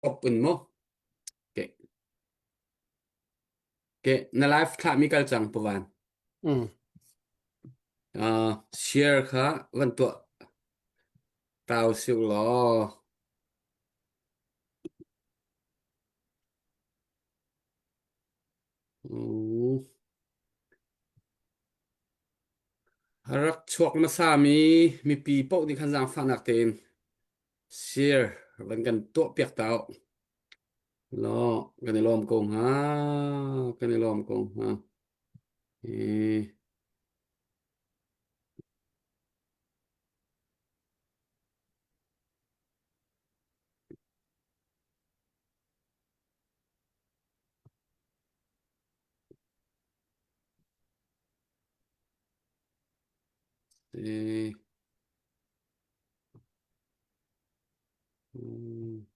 Op in mu. Okay. Okay. Na live thlah mi kal cang pawan. Mm. Uh, share kha van tuah tau siu law. Mm. A rak chuak hmasa mi mipi paoh nih khan zaangfahnak tein Sir, van kan tuahpiak ta u. Law, kan i lawm ko hnga. Kan i lawm ko hnga. Eh, eh, mm.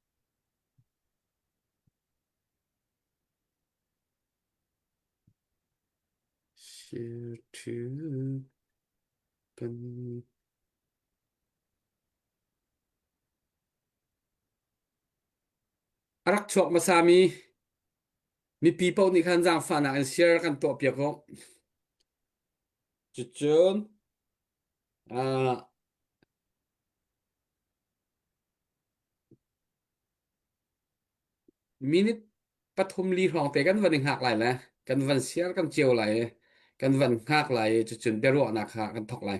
Share to kan a rak chuak hmasami mipi paoh nih khan zaangfahnak in share kan tuahpiak u. Cucun uh, minute pathum li hrawng te kan van i hngak lai le kan van siar kan cio lai i kan van hngak lai i cucun biaruahnak kha kan thok lai.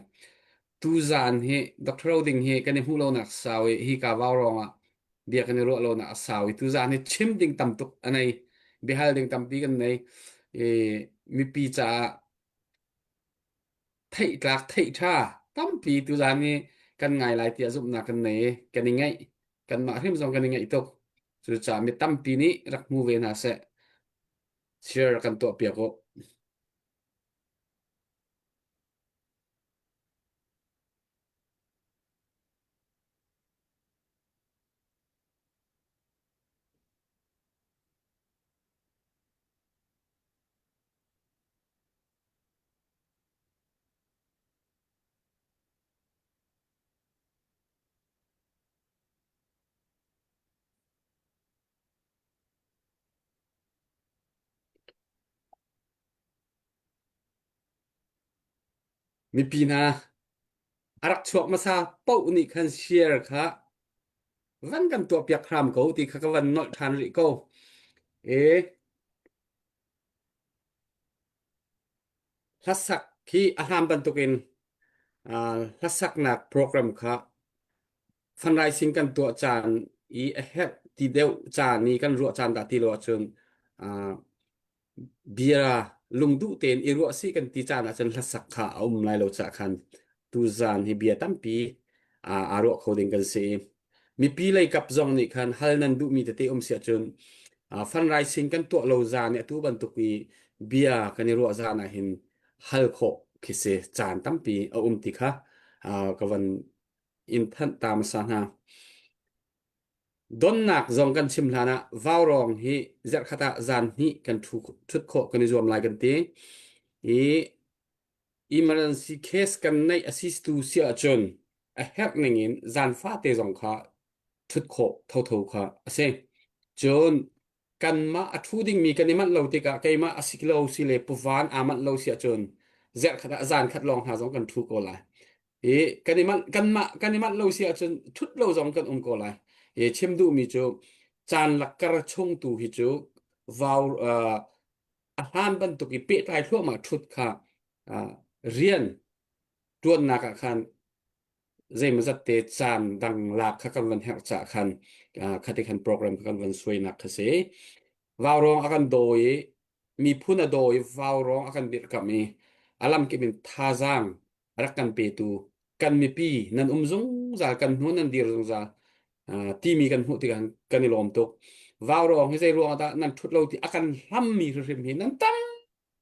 Tuzaan hi Dr. Roding hi kan i hmuh lonak sau i hi ka vau rong ah bia kan i ruah lonak a sau i tuzaan hi chim ding tam tuk a nei biahal ding tampi kan nei i mipi caah theihtlak theih ṭha tampi tuzaan hi kan ngai lai tiah zumhnak kan nei i kan i ngaih kanmah hrim zong kan i ngaih tuk cucaah mi tampi nih rak hmu ve hna seh share kan tuah piak u Mipi hna a rak chuak hmasa paoh nih khan share kha van kan tuahpiak hram ko ti kha ka van nolh ṭhan rih ko. E Hlasak hi a hlan bantukin hlasaknak program kha fundraising kan tuah caan i a herh ti deuh caan i kan ruah caan dah ti lo ahcun bia lungduh tein i ruah si kan ti caan ahcun hlasak kha a um lai lo caah khan tuzaan hi bia tampi aa ruah kho ding kan si. Mipi lei kap zong nih khan hal nan duhmi tete um si ahcun fundraising kan tuah lo zaan i atu bantuk i bia kan i ruah zaan ah hin hal khawh khi si caan tampi a um ti kha ka van in thanh ta hmasa hna. Donnak zong kan chim hlan ah vaurawng hi zarhkhat ah zaan hnih kan ṭhut khawh kan i zuam lai kan ti. I emergency case kan neih a sistu si ahcun a herh ning in zan fate zong kha ṭhut khawh thotho kha a si. Cun kanmah a ṭhu dingmi kan i manh lo tikah keimah a si lo si le puvan aa manh lo si ahcun zarhkhat ah zan khat lawng hna zong kan ṭhu ko lai. I kan i manh kanmah kan i manh lo si ahcun ṭhut lo zong kan um ko lai. I chim duhmi cu caan lakkar chung tu hi cu vau uh, a hlan bantuk i pehtlai thluahmah ṭhut kha uh, rian ṭuannak ah khan zeimawzat te caan dang lak kha kan van herh caah khan uh, khati khan program kha kan van suainak kha si. Vaurawng a kan dawi i miphun a dawi i vaurawng a kan dirhkamh i a lamkip in thazaang a rak kan petu kan mipi nan um zungzal kan hnu nan dir zungzal uh, timi kan hmuh tikah kan i lawm tuk. Vaurawng hi zei ruang dah nan ṭhut lo ti a kan hlammi hrimhrim hi nan tam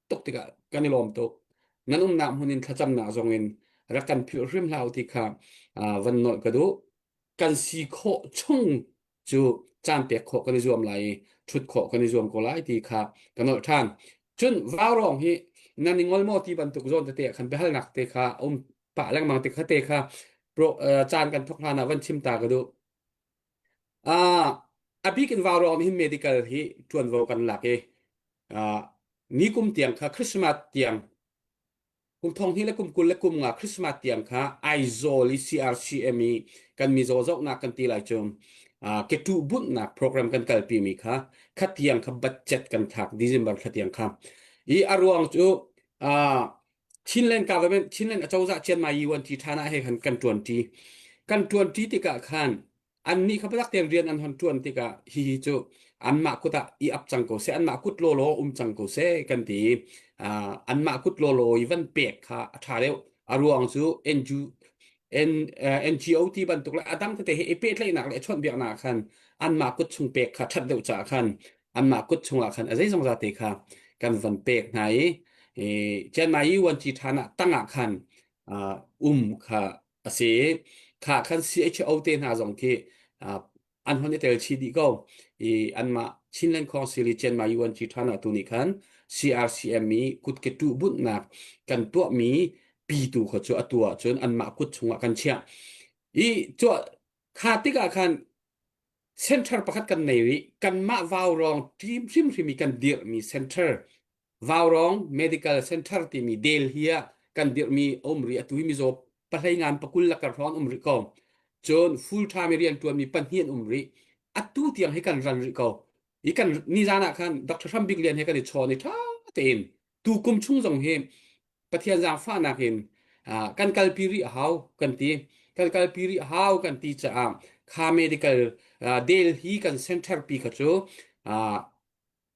tuk tikah kan i lawm tuk. Nan umnak hmun in thlacamnak zong in rak kan philh hrim hlah u ti kha uh, van nolh ka duh. Kan si khawh chung cu caan pek khawh kan i zuam lai i ṭhut khawh kan i zuam ko lai ti kha ka nolh ṭhan. Cun vaurawng hi nan i ngol maw ti bantuk zawn tete ah khan biahalnak te kha a um pah lengmang te kha te kha pro, uh, caan kan thok hlan ah van chim ta ka duh. Ah. A bik in vaurawng nih hin medical hi ṭuanvo kan lak i ni kum tiang kha Christmas tiang kum thong hnih le kum 20 le kum nga Christmas tiang kha Aizawl i CRCM i kan mizaw zohnak kan ti lai cu ketuh bunhnak program kan kalpi mi kha kha tiang kha budget kan thlak December thla tiang kha i a ruang cu Chinland government Chinland acozah Chiang Mai Yuan Ti Thana he khan kan ṭuanṭi kan ṭuanṭi tikah khan annih kha biatak tein rian an hon ṭuan tikah hihi cu anmah kut ah i ap cang ko seh anmah kut lawlaw um cang ko seh kan ti i anmah kut lawlaw i van pek kha a ṭha deuh a ruang cu NGO, N, NGO ti bantuk le a dang tete he i pehtlaihnak le chawnhbiaknak ah khan anmah kut chung pek kha ṭhat deuh caah khan anmah kut chungah khan a zeizong zate kha kan van pek hna i Chiang Mai Yuan-ci ṭhan ah tangah khan um kha a si i kha khan CHO te hna zong khi an hon i tel chih dih ko i anmah Chinland Council i Chiang Mai UNG ṭhan ah tu nih khan CRCM i kutke tuh bunhnak kan tuahmi pitu kha cu atu ahcun anmah kut chungah kan chiah i cuah kha tikah khan center pakhat kan nei rih kanmah vaurawng team hrimhrim i kan dirhmi center Vaurawng Medical Center timi Delhi ah kan dirhmi a um rih. Atu hi mizaw pahlei ngan pakul le kar hrawng an um rih ko. Cun full time i rian ṭuanmi pahnih an um rih. Atu tiang hi kan ran rih ko. I kan nizan ah khan Dr. Hram Bik Lian he kan i chawn i ṭha tein tu kum chung zong hi Pathian zaangfahnak in kan kalpi rih a hau kan ti. Kan kalpi rih a hau kan ti caah kha medical Delhi kan center pi kha cu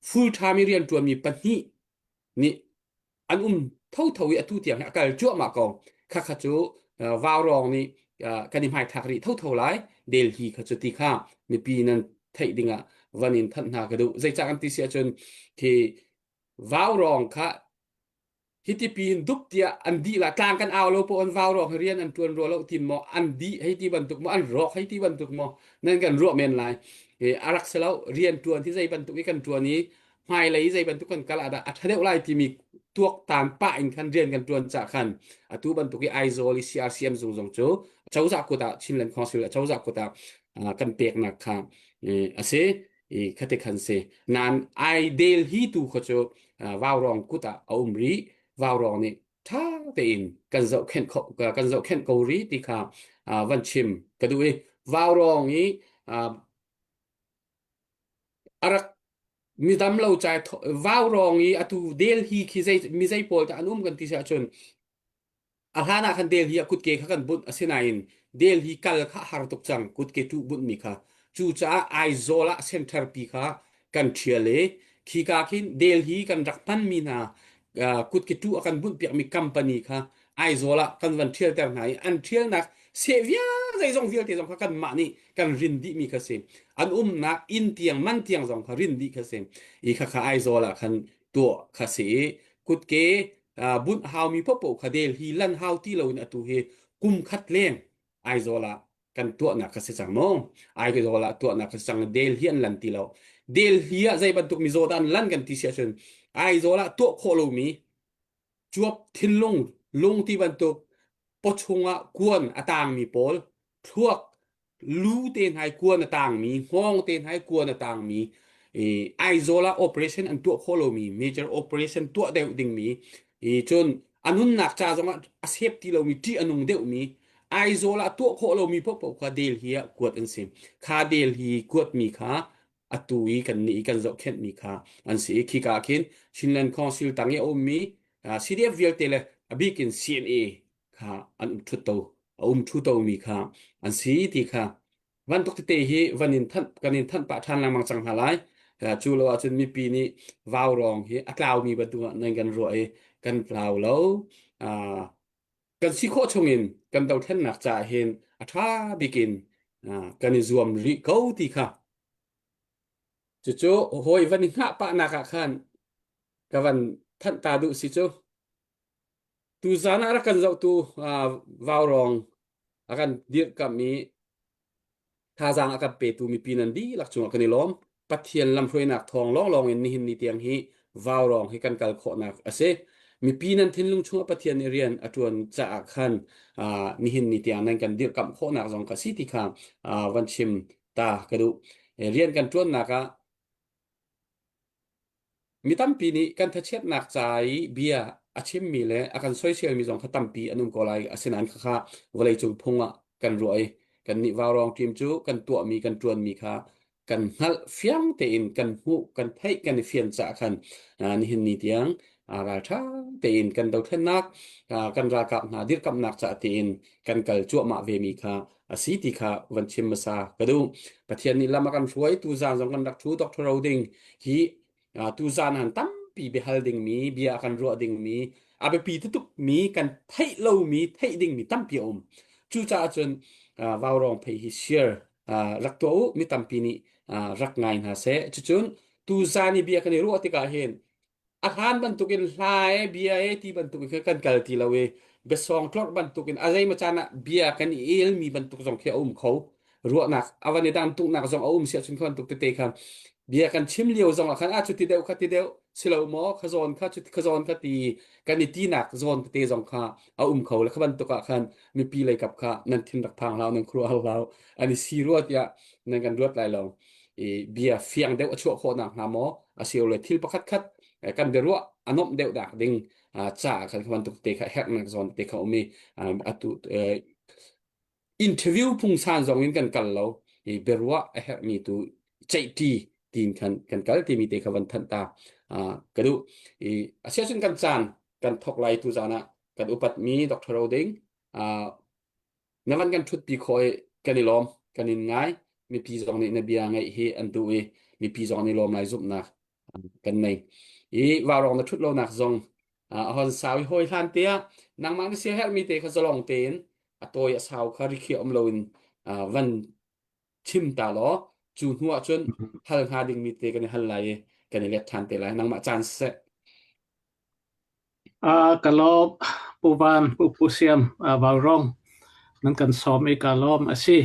full time i rianṭuanmi pahnih nih an um thotho i atu tiang hi a kal cuahmah ko. Khakha cu vaurawng nih kan i hmaithlak rih thotho lai. Delhi kha cu ti kha mipi nan theih dingah van in thanh hna ka duh. Zeicah kan ti si ahcun khi vaurawng kha Hiti piin dup tiah an dih la tlang kan au lo po an vau rawk rian an tuan rua lo tin maw an dih hei ti bantuk maw an rawk hei ti bantuk maw nan kan ruah men lai e a rak si lo rian tuan hi zei bantuk i kan tuan i hmailei zei bantuk kan kal ah dah a ṭha deuh lai timi tuaktan pah in khan rian kan tuan cah khan atu bantuk i Aizawl i CRCM zung zong cu cozah kut ah Chinland Council cozah kut ah kan peknak kha a si i khati khan si nain ai del hi tu kha cu vaurawng kut ah a um rih vaurawng nih ṭha tein kan zohkhenh kho kan zohkhenh ko rih ti kha van chim ka duh i vaurawng i a rak midam lo cai vaurawng i atu Delhi khi zei mi zei pawl dah an um kan ti si ahcun A hlan ah khan Delhi ah kutke kha kan bunh asinain Delhi kal kha a har tuk cang kutke tuh bunhmi kha. Cucaah Aizawl ah center pi kha kan ṭhial i khika khin Delhi kan rak hmanmi hna kutke tuh a kan bunhpiakmi company kha Aizawl ah kan van ṭhialter hna i an ṭhialnak seh vial zeizong vialte zong kha kanmah nih kan rin dihmi kha si. An umnak inn tiang man tiang zong kha rin dih kha si. I khakha Aizawl ah khan tuah kha si i kutke bunh haumi paohpaoh kha Delhi lan hau ti loin atu hi kum khat leng Aizawl ah kan tuahnak kha si cang maw? Aizawl ah tuahnak kha si cang Delhi an lan ti lo. Delhi ah zei bantuk mizaw dah an lan kan ti si ahcun Aizawl ah tuah khawh lomi cuap thinlung lung ti bantuk pawchung ah kuan a tangmi pawl thluak lu te hna i kuan a tangmi hngawng te hna i kuan a tangmi i Aizawl ah operation an tuah khawh lomi major operation tuah deuh dingmi i cun a nunnak ca zongah a sep ti lomi ṭih a nung deuhmi Aizawl ah tuah khawh lomi paohpaoh kha Delhi ah kuat an si kha Delhi kuatmi kha atu i kan nih i kan zohkhenhmi kha an si i khika ah khin Chinland Council tang i a ummi CDF vialte le a bik in CNA kha an um ṭhut to a um ṭhu tomi kha an si ti kha bantuk tete hi van in thanh kan in thanh pah ṭhan lengmang cang hna lai cu lo ahcun mipi nih vaurawng hi a tlaumi bantuk ah nan kan ruah i kan tlau lo kan si khawh chungin kan dothlennak caah hin a ṭha bik in kan i zuam rih ko ti kha cucu hawi van i hngah pahnak ah khan ka van thanh ta duh si cu tuzan ah rak kan zohtu vaurawng a kan dirhkamh i Thazaang a kan petu mipi nan dihlak cungah kan i lawm. Pathian lamhruainak thawng lawnglawng in nihin ni tiang hi vaurawng hi kan kal khawhnak a si. Mipi nan thinlung chungah Pathian nih rian a ṭuan caah khan nihin ni tiang nan kan dirhkamh khawhnak zong ka si ti kha van chim ta ka duh. Rian kan ṭuannak ah Mi tampi nih kan thachiatnak ca i bia a chimmi le a kan soiselmi zong kha tampi an um ko lai. Asinain khakha vawleicung phung ah kan ruah i kannih vaurawng team cu kan tuahmi kan ṭuanmi kha kan hngalh fiang tein kan hmuh kan theih kan i fian caah khan nihin ni tiang ralṭha tein kan dothlennak kan ralkap hna dirkamhnak caah tiin kan kal cuahmah vemi kha a si ti kha van chim hmasa ka duh. Pathian nih lam a kan hruai tu zan zong kan rak thu Dr. Ro ding hi tu zan han tampi biahal dingmi bia kan ruah dingmi a biapi tuk mi kan theih lomi theih dingmi tampi a um. Cucaah cun vaurawng phei hi share rak tuah u mi tampi nih rak ngai hna seh. Cucun tu zan i bia kan i ruah tikah hin a hlan bantukin hla e bia e ti bantukin khan kan kal ti lo i biasawng tlorh bantukin a zeimaw caan ah bia kan i elmi bantuk zong khi a um kho ruahnak a van i dang tuknak zong a um si ahcun kha bantuk tete kha bia kan chim lio zong ah khan a cuti deuh kha ti deuh si lo maw kha zawn kha cuti kha zawn kha ti kan i tinak zawn tete zong kha a um kho le kha bantuk ah khan mipi lei kap kha nan thin rak phang hlah nan khuaruah hlah an i si rua tiah nan kan ruat lai lo i bia fiang deuh a chuah khawh nak hnga maw asilole thil pakhat khat kan biaruah a nuamh deuh dak ding ca khan bantuk te kha herhnak zawn te kha um i atu interview phungsan zong in kan kal lo i biaruah a herhmi tu ceihṭi tin khan kan kal timi te kha van thanh ta ka duh i asiahcun kan caan kan thok lai tu zan ah kan upatmi Dr. Roding Na van kan ṭhutpi khawh i kan i lawm, kan in ngai. Mipi zong nih na bia ngaih hi an duh i mipi zong an i lawm lai zumhnak kan nei. I vaurawng na ṭhut lonak zong a hon sau i hawi hlan te ah nangmah na siaherhmi te kha zalong tein a tawi a sau kha rikhiah um loin van chim ta law cu hnu ah cun hal hnga dingmi te kan i hal lai i kan i let ṭhan te lai. Nangmah caan siseh. Ka lawm Pu Van, Pu Pu Siam, Vaurawng nan kan sawm i ka lawm a si.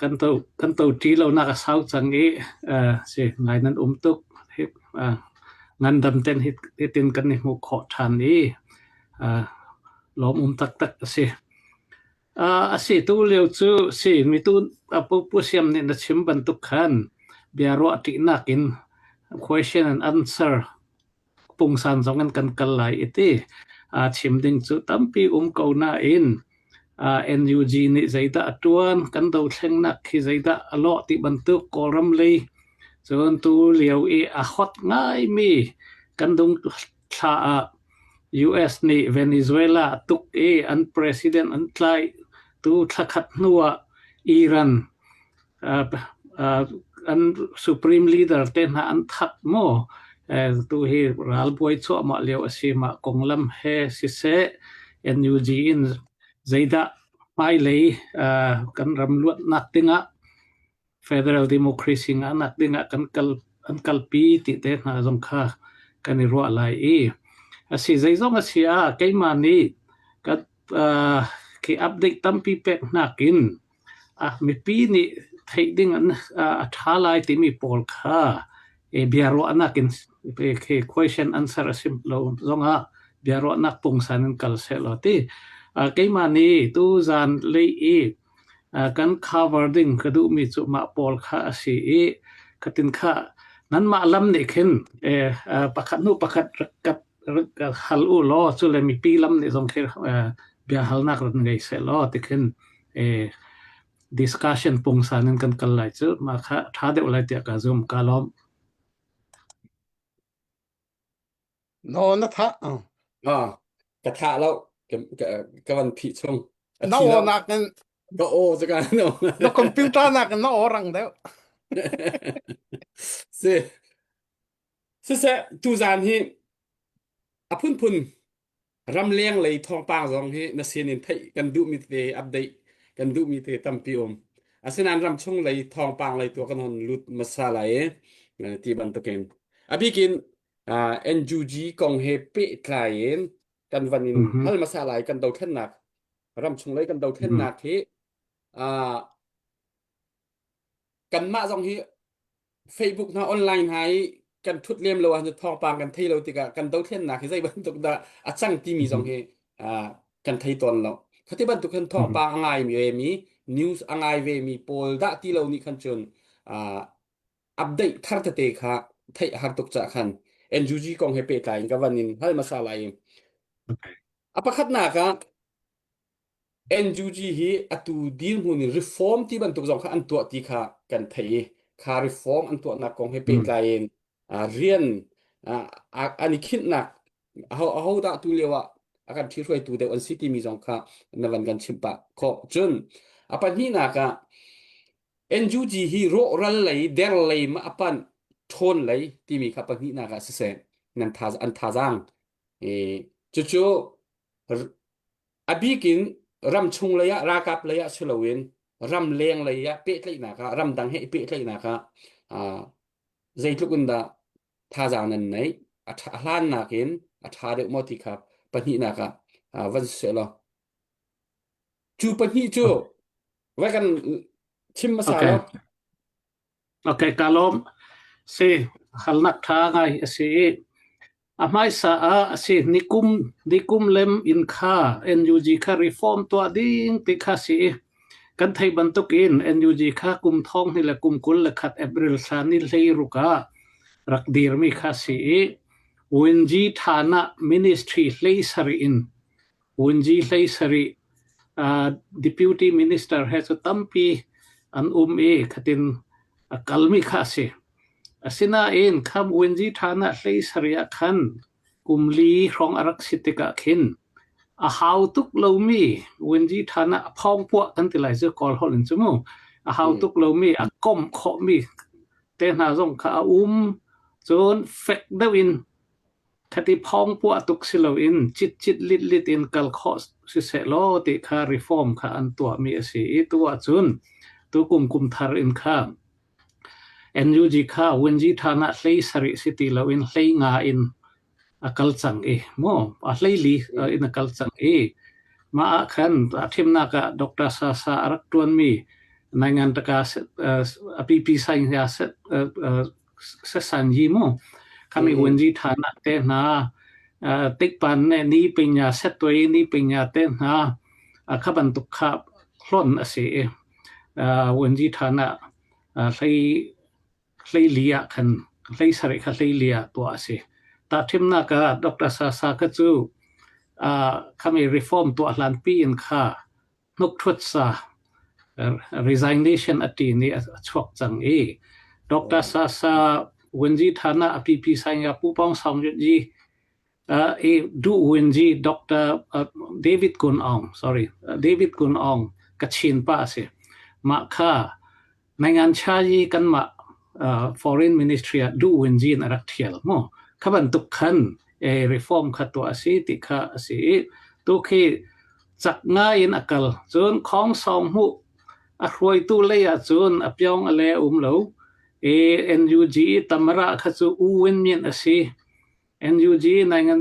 Kan to kan to ṭi lonak a sau cang i si ngai nan um tuk. Hi ngandam ten hitin kan i hmuh khawh ṭhan i lawm um taktak a si. A si tu lio cu si mi tu Pu Pu Siam nih na chim bantuk khan bia ruah ṭihnak in question and answer pungsan zong in kan kal lai i ti. Chim ding cu tampi um ko nain NUG nih zeidah a ṭuan, kan dothlengnak khi zeidah a lawh ti bantuk Kawlram lei cun tu lio i a hot ngaimi kan dung thla ah US nih Venezuela a tuk i an president an tlaih. Tu thla khat hnu ah Iran an supreme leader te hna an that maw tu hi ralbuai chuahmah lio a si mah konglam he siseh NUG in zeidah hmailei kan ram luatnak dingah federal democracy ngahnak dingah kan kal an kalpi ti te hna zong kha kan i ruah lai i a si zeizong a si ah keimah nih ka khi update tampi pek nakin Mipi nih theih ding an a ṭha lai timi pawl kha biaruahnak in khi question answer a si lo zongah biaruahnak pungsan in kal sehlaw ti. Keimah nih tuzaan lei i kan cover ding ka duhmi cu mah pawl kha a si i khatin kha nanmah lam nih khin pakhat hnu pakhat rak rak hal u law cule mipi lam nih zong khi biahalnak rak ngei sehlaw tikhin discussion pungsan in kan kal lai cu mah kha ṭha deuh lai tiah ka zum ka lawm. No na thah. Ah, ka thah lo ka ka van phih chung. A Na thi aw lo. nak in Ka aw cu ka no. na computer nak in na aw rang deuh. Si. Siseh tuzaan hi a phunphun ramleng lei thawngpang zong hi na sin in theih kan duhmi tete update kan duhmi te tampi um. Asinain ramchung lei thawngpang lei tu kan hon lut hmasa lai i ti bantukin. A bikin NUG kong he pehtlai in kan van in hal hmasa lai kan dothlennak ramchung lei kan dothlennak hi kanmah zong hi Facebook hna online hna i kan thut lem lo ahcun thawngpang kan thei lo tikah kan dothlennak hi zei bantuk dah a cang timi zong hi kan thei tawn lo. Khati bantuk khan thawngpang a ngai ve mi news a ngai ve mi pawl dah ti lo nih khan cun update thar tete kha theih a har tuk cah khan NUG kong he pehtlai in ka van in hal hmasa lai. A pakhatnak ah NUG hi atu dirhmun in reform ti bantuk zong kha an tuah ti kha kan theih i kha reform an tuahnak kong he pehtlai in rian an i khinhnak aho aho dah tu lio ah a kan ṭhihruaitu deuh an si timi zong kha na van kan chimh pah khawh. Cun a pahnihnak ah NUG hi rawhral lei der lei ma a panh ṭhawn lei timi kha pahnihnak ah siseh nan tha an thazaang cucu a bik in ramchung lei ah ralkap lei ah si loin ramleng lei ah pehtlaihnak ah ramdang he i pehtlaihnak ah zeitluk in dah thazaang nan neih a hlannak in a ṭha deuh maw ti kha pahnihnak ah van si law cu pahnih cu vai kan chim hmasa Okay. law Okay, ka lawm. Si, halnak ṭha ngai a si i a hmaisa ah a si nikum nikum lem in kha NUG kha reform tuah ding ti kha si i kan thei bantukin NUG kha kum thong ni le kum 21 April thla ni hlei ruk ah rak dirmi kha si i Winji Thana Ministry hlei sarih in Vunzi 17 Deputy Minister he cu tampi an um i khatin a kalmi kha a si. Asinain kham Vunzi ṭhan ah 17 ah khan kum li hrawng a rak si tikah khin a hau tuk lomi Vunzi ṭhan ah a phawng puah kan ti lai cu Kawl holh in cu mu. A hau tuk lomi a komh khawhmi te hna zong kha a um. Cun fek deuh in Khati phawng puah tuk si loin citcit litlit in kal khawh siseh law ti kha reform kha an tuahmi a si i tu ahcun tukum kum thar in kha NUG kha Wenji ṭhan ah 17 si ti loin 15 in a kal cang i mu a 14 in a kal cang i mah ah khan a thimnak ah Dr. Sasa a rak ṭuanmi Naingantaka a pipi saing Sasanyi mu khami wenji thana te hna tikpan ne ni pinya setoi ni pinya te hna kha bantuk kha hlon a si i wenji thana hlei hlei li ah khan hlei sarih kha hlei li ah tuah a si ta thimnak ah Dr. Sasa kha cu khami reform tuah hlan pi in kha hnukṭhut sa resignation a ṭin i a chuak cang i Dr. Sasa Wenji Thana a pipi Saing Pu Pawng Saung Yi i Du Wenji Dr. David Kun Aung sorry David Kun Aung Kachin pa a si. Mah kha Naingan cha i kanmah Foreign Ministry ah Du Wenji in a rak ṭhial mu. Kha bantuk khan reform kha tuah a si ti kha a si i tu khi cak ngai in a kal. Cun khawng sawng hmuh a hruaitu lei ah cun a pyong a le um lo. I NUG tamara kha cu U Win Myint a si. NUG Naingan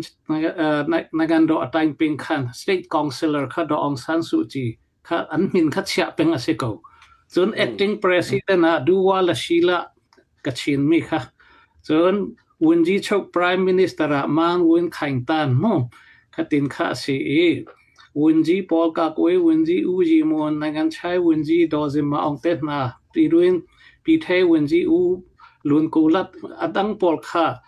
Naingan do a ping khan State Councilor kha Do Aung San Suu Kyi kha an min kha chiah peng a si ko. Cun acting president ah Duwa la Shila Kachin mi kha. Cun Wunji Chok Prime Minister ah Mang Win Khaing Tan mu khatin kha a si i Wunji Paul Kakwe Wunji U Yi Mon Naingan Chai Wunji Do Zim Ma Aung te hna pi ruin pi the Wunji U Lun Ku Lat adang pawl kha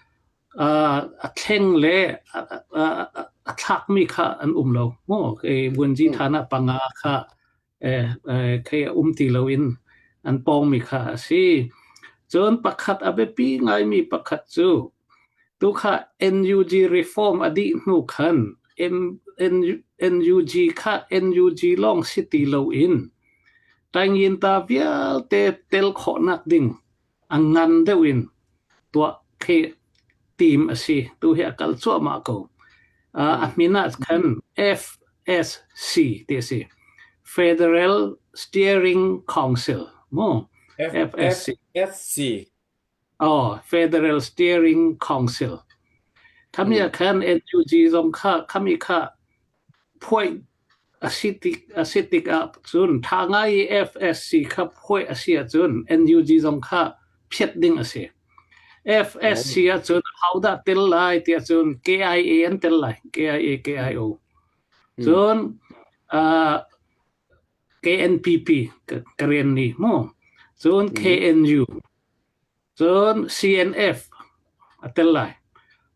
a thleng le a thlakmi kha an um lo maw? Vunzi than ah panga kha khi a um ti loin an pawngmi kha a si. Cun pakhat a biapi ngaimi pakhat cu tu kha NUG reform a dih hnu khan NUG kha NUG lawng si ti loin Taingyinta vialte tel khawhnak ding a ngan deuh in tuah khi team a si. Tu hi a kal cuahmah ko. A min ah khan FSC ti a si. Federal Steering Council. Mu? FSC. FSC. Oh, Federal Steering Council. Khami ah khan NUG zong kha khami kha phuai A si tikah cun ṭha ngai i FSC kha phuai a si ahcun NUG zong kha phiat ding a si. FSC ahcun ahodah tel lai tiah cun KIA an tel lai. KIA, KIO. Cun uh, KNPP ka rian ni mu. Cun KNU, cun CNF a tel lai.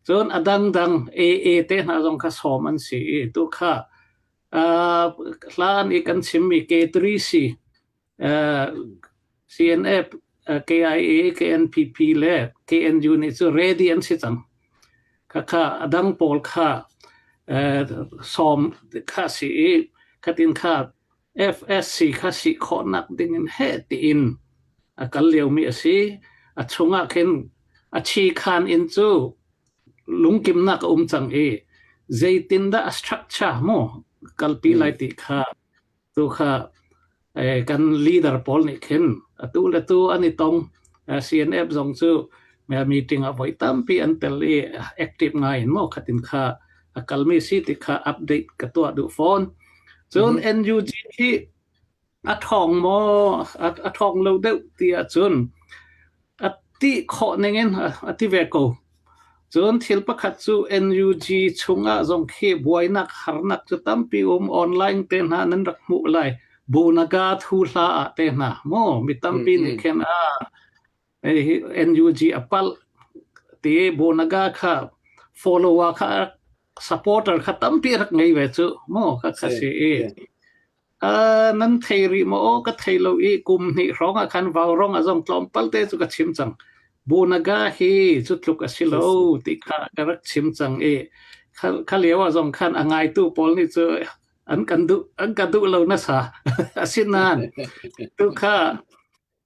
Cun a dangdang AA te hna zong kha sawm an si i tu kha hlan i kan chimmi K3C CNF, KIA, KNPP le KNU nih cu ready an si cang. Khakha a dang pawl kha sawm kha si i khatin kha FSC kha si khawhnak ding in heh tiin a kal liomi a si. A chungah khin a chi khan in cu lungkimnak a um cang i zeitindah a structure mu kalpi lai ti kha Tu kha kan leader pawl nih khin atu le tu an i tong. CNF zong cu meeting ah voi tampi an tel i active ngai in maw khatin kha a kalmi si ti kha update ka tuah duh fawn. Cun NUG hi a ṭhawng maw a ṭhawng lo deuh ti ahcun A ti khawh ningin a ti ve ko. Cun thil pakhat cu NUG chungah zong khi buainak harnak cu tampi um online te hna nan rak hmuh lai. Bunaga thu hla ah te hna maw mi tampi nih khin a NUG a palh ti Bunaga kha follower kha supporter kha tampi rak ngei ve cu maw kha kha si i Nan thei rih maw? Aw ka thei lo i kum hnih hrawng ah khan vaurawng a zong tlawmpal te cu ka chim cang. Bunaga hi cu tluk a si lo ti kha ka rak chim cang i kha lio ah zong khan a ngaitu pawl nih cu an kan duh an ka duh lo nasa. Asinain tu kha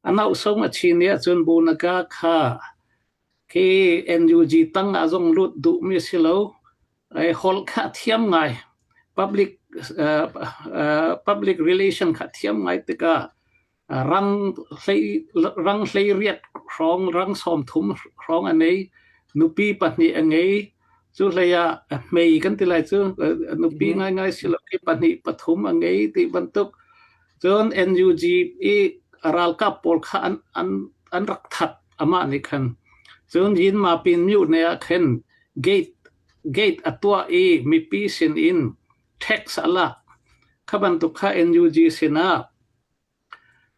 A nauhsong a chin i ahcun Bunaga kha khi NUG tang ah zong lut duhmi a si lo. Holh kha a thiam ngai. Public, uh, uh, public relation kha thiam ngai tikah rang hlei rang hlei riat hrawng rang sawm thum hrawng a nei nupi pahnih a ngei cu hlei ah hmei kan ti lai cu nupi ngaingai si lo khi pahnih pathum a ngei ti bantuk Cun NUG i a ralkap pawl kha an, an, an rak that amah nih khan. Cun Yinmapin myone ah khin gate, gate a tuah i mipi sin in tax a lak. Kha bantuk kha NUG sinah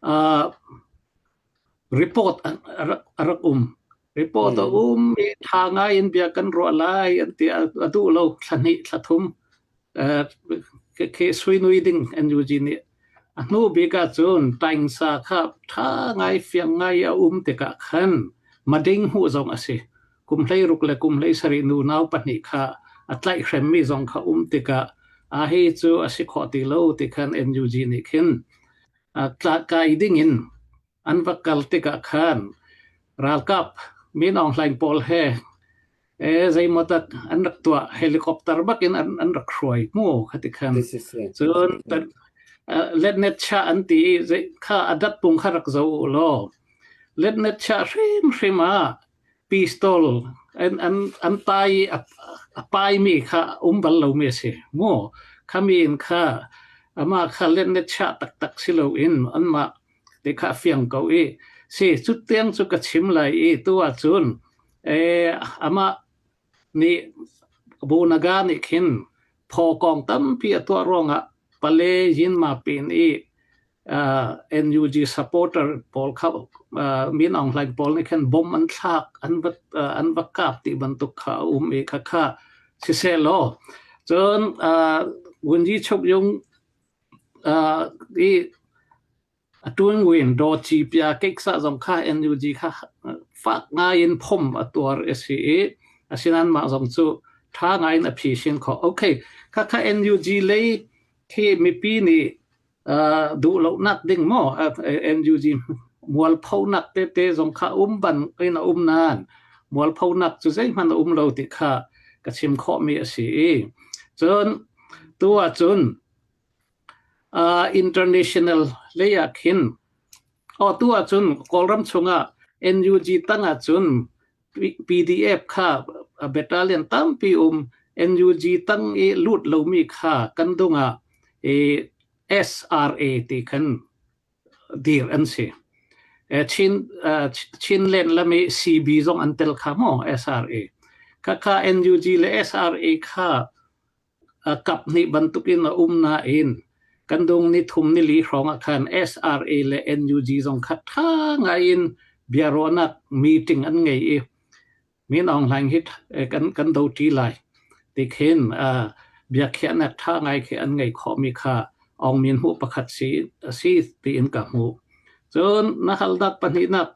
uh, report a rak, a rak um. Report a um i ṭha ngai in bia kan ruah lai an ti a duh lo thla hnih thla thum khi suinui ding NUG nih a hnu bik ahcun taingsa kha ṭha ngai fiang ngai a um tikah khan mading hmuh zong a si. Kum 16 le kum 17 nunau pahnih kha a tlaihhremmi zong kha um tikah a hi cu a si khawh ti lo ti khan NUG nih khin kai ding in An va kal tikah khan ralkap Min Aung Hlaing pawl he zeimaw dah an rak tuah helicopter bak in an, an rak hruai mu khati khan cun letnet cha an ti i kha a dat pung kha rak zo u law letnet cha hrimhrim ah pistol an an an tai a pai mi kha um bal lo mi a si mu khami in kha ama kha letnet cha taktak si lo in anmah ti kha a fiang ko i si cu tiang cu ka chim lai i tu ahcun amah nih Bunaga nih khin phaw kong tampi a tuah ruangah Pale Yinma pin i NUG supporter pawl kha Min Aung Hlaing pawl nih khan bom an thlak an va an va kap ti bantuk kha a um i kha kha siseh law cun Wunji Chuk Yung I a ṭuanguin dawci pia keksa zong kha NUG kha fak ngai in phom a tuar a si i asinain mah zong cu ṭha ngai in a phisin khawh. Okay, khakha NUG lei khi mipi nih duh lonak ding maw NUG mualphonak tete zong kha um ban in a um nain mualphonak cu zeihmanh a um lo ti kha ka chim khawhmi a si i cun tu ahcun International lei ah khin tu ahcun Kawlram chungah NUG tang ahcun PDF kha battalion tampi um NUG tang i lut lomi kha kan dung ah SRA ti khan dir an si. Chin Chinland lam i CB zong an tel kha maw SRA. Khakha NUG le SRA kha Kap hnih bantukin a um nain. Kan dung ni thum ni li hrawng ah khan SRA le NUG zong kha ṭha ngai in biaruahnak meeting an ngei i Min Aung Hlaing hi kan kan do ṭi lai ti khin biakhiahnak ṭha ngai khi an ngei khawhmi kha Aung Min hmuh pakhat si a si tiin ka hmuh. Cun na halnak pahnihnak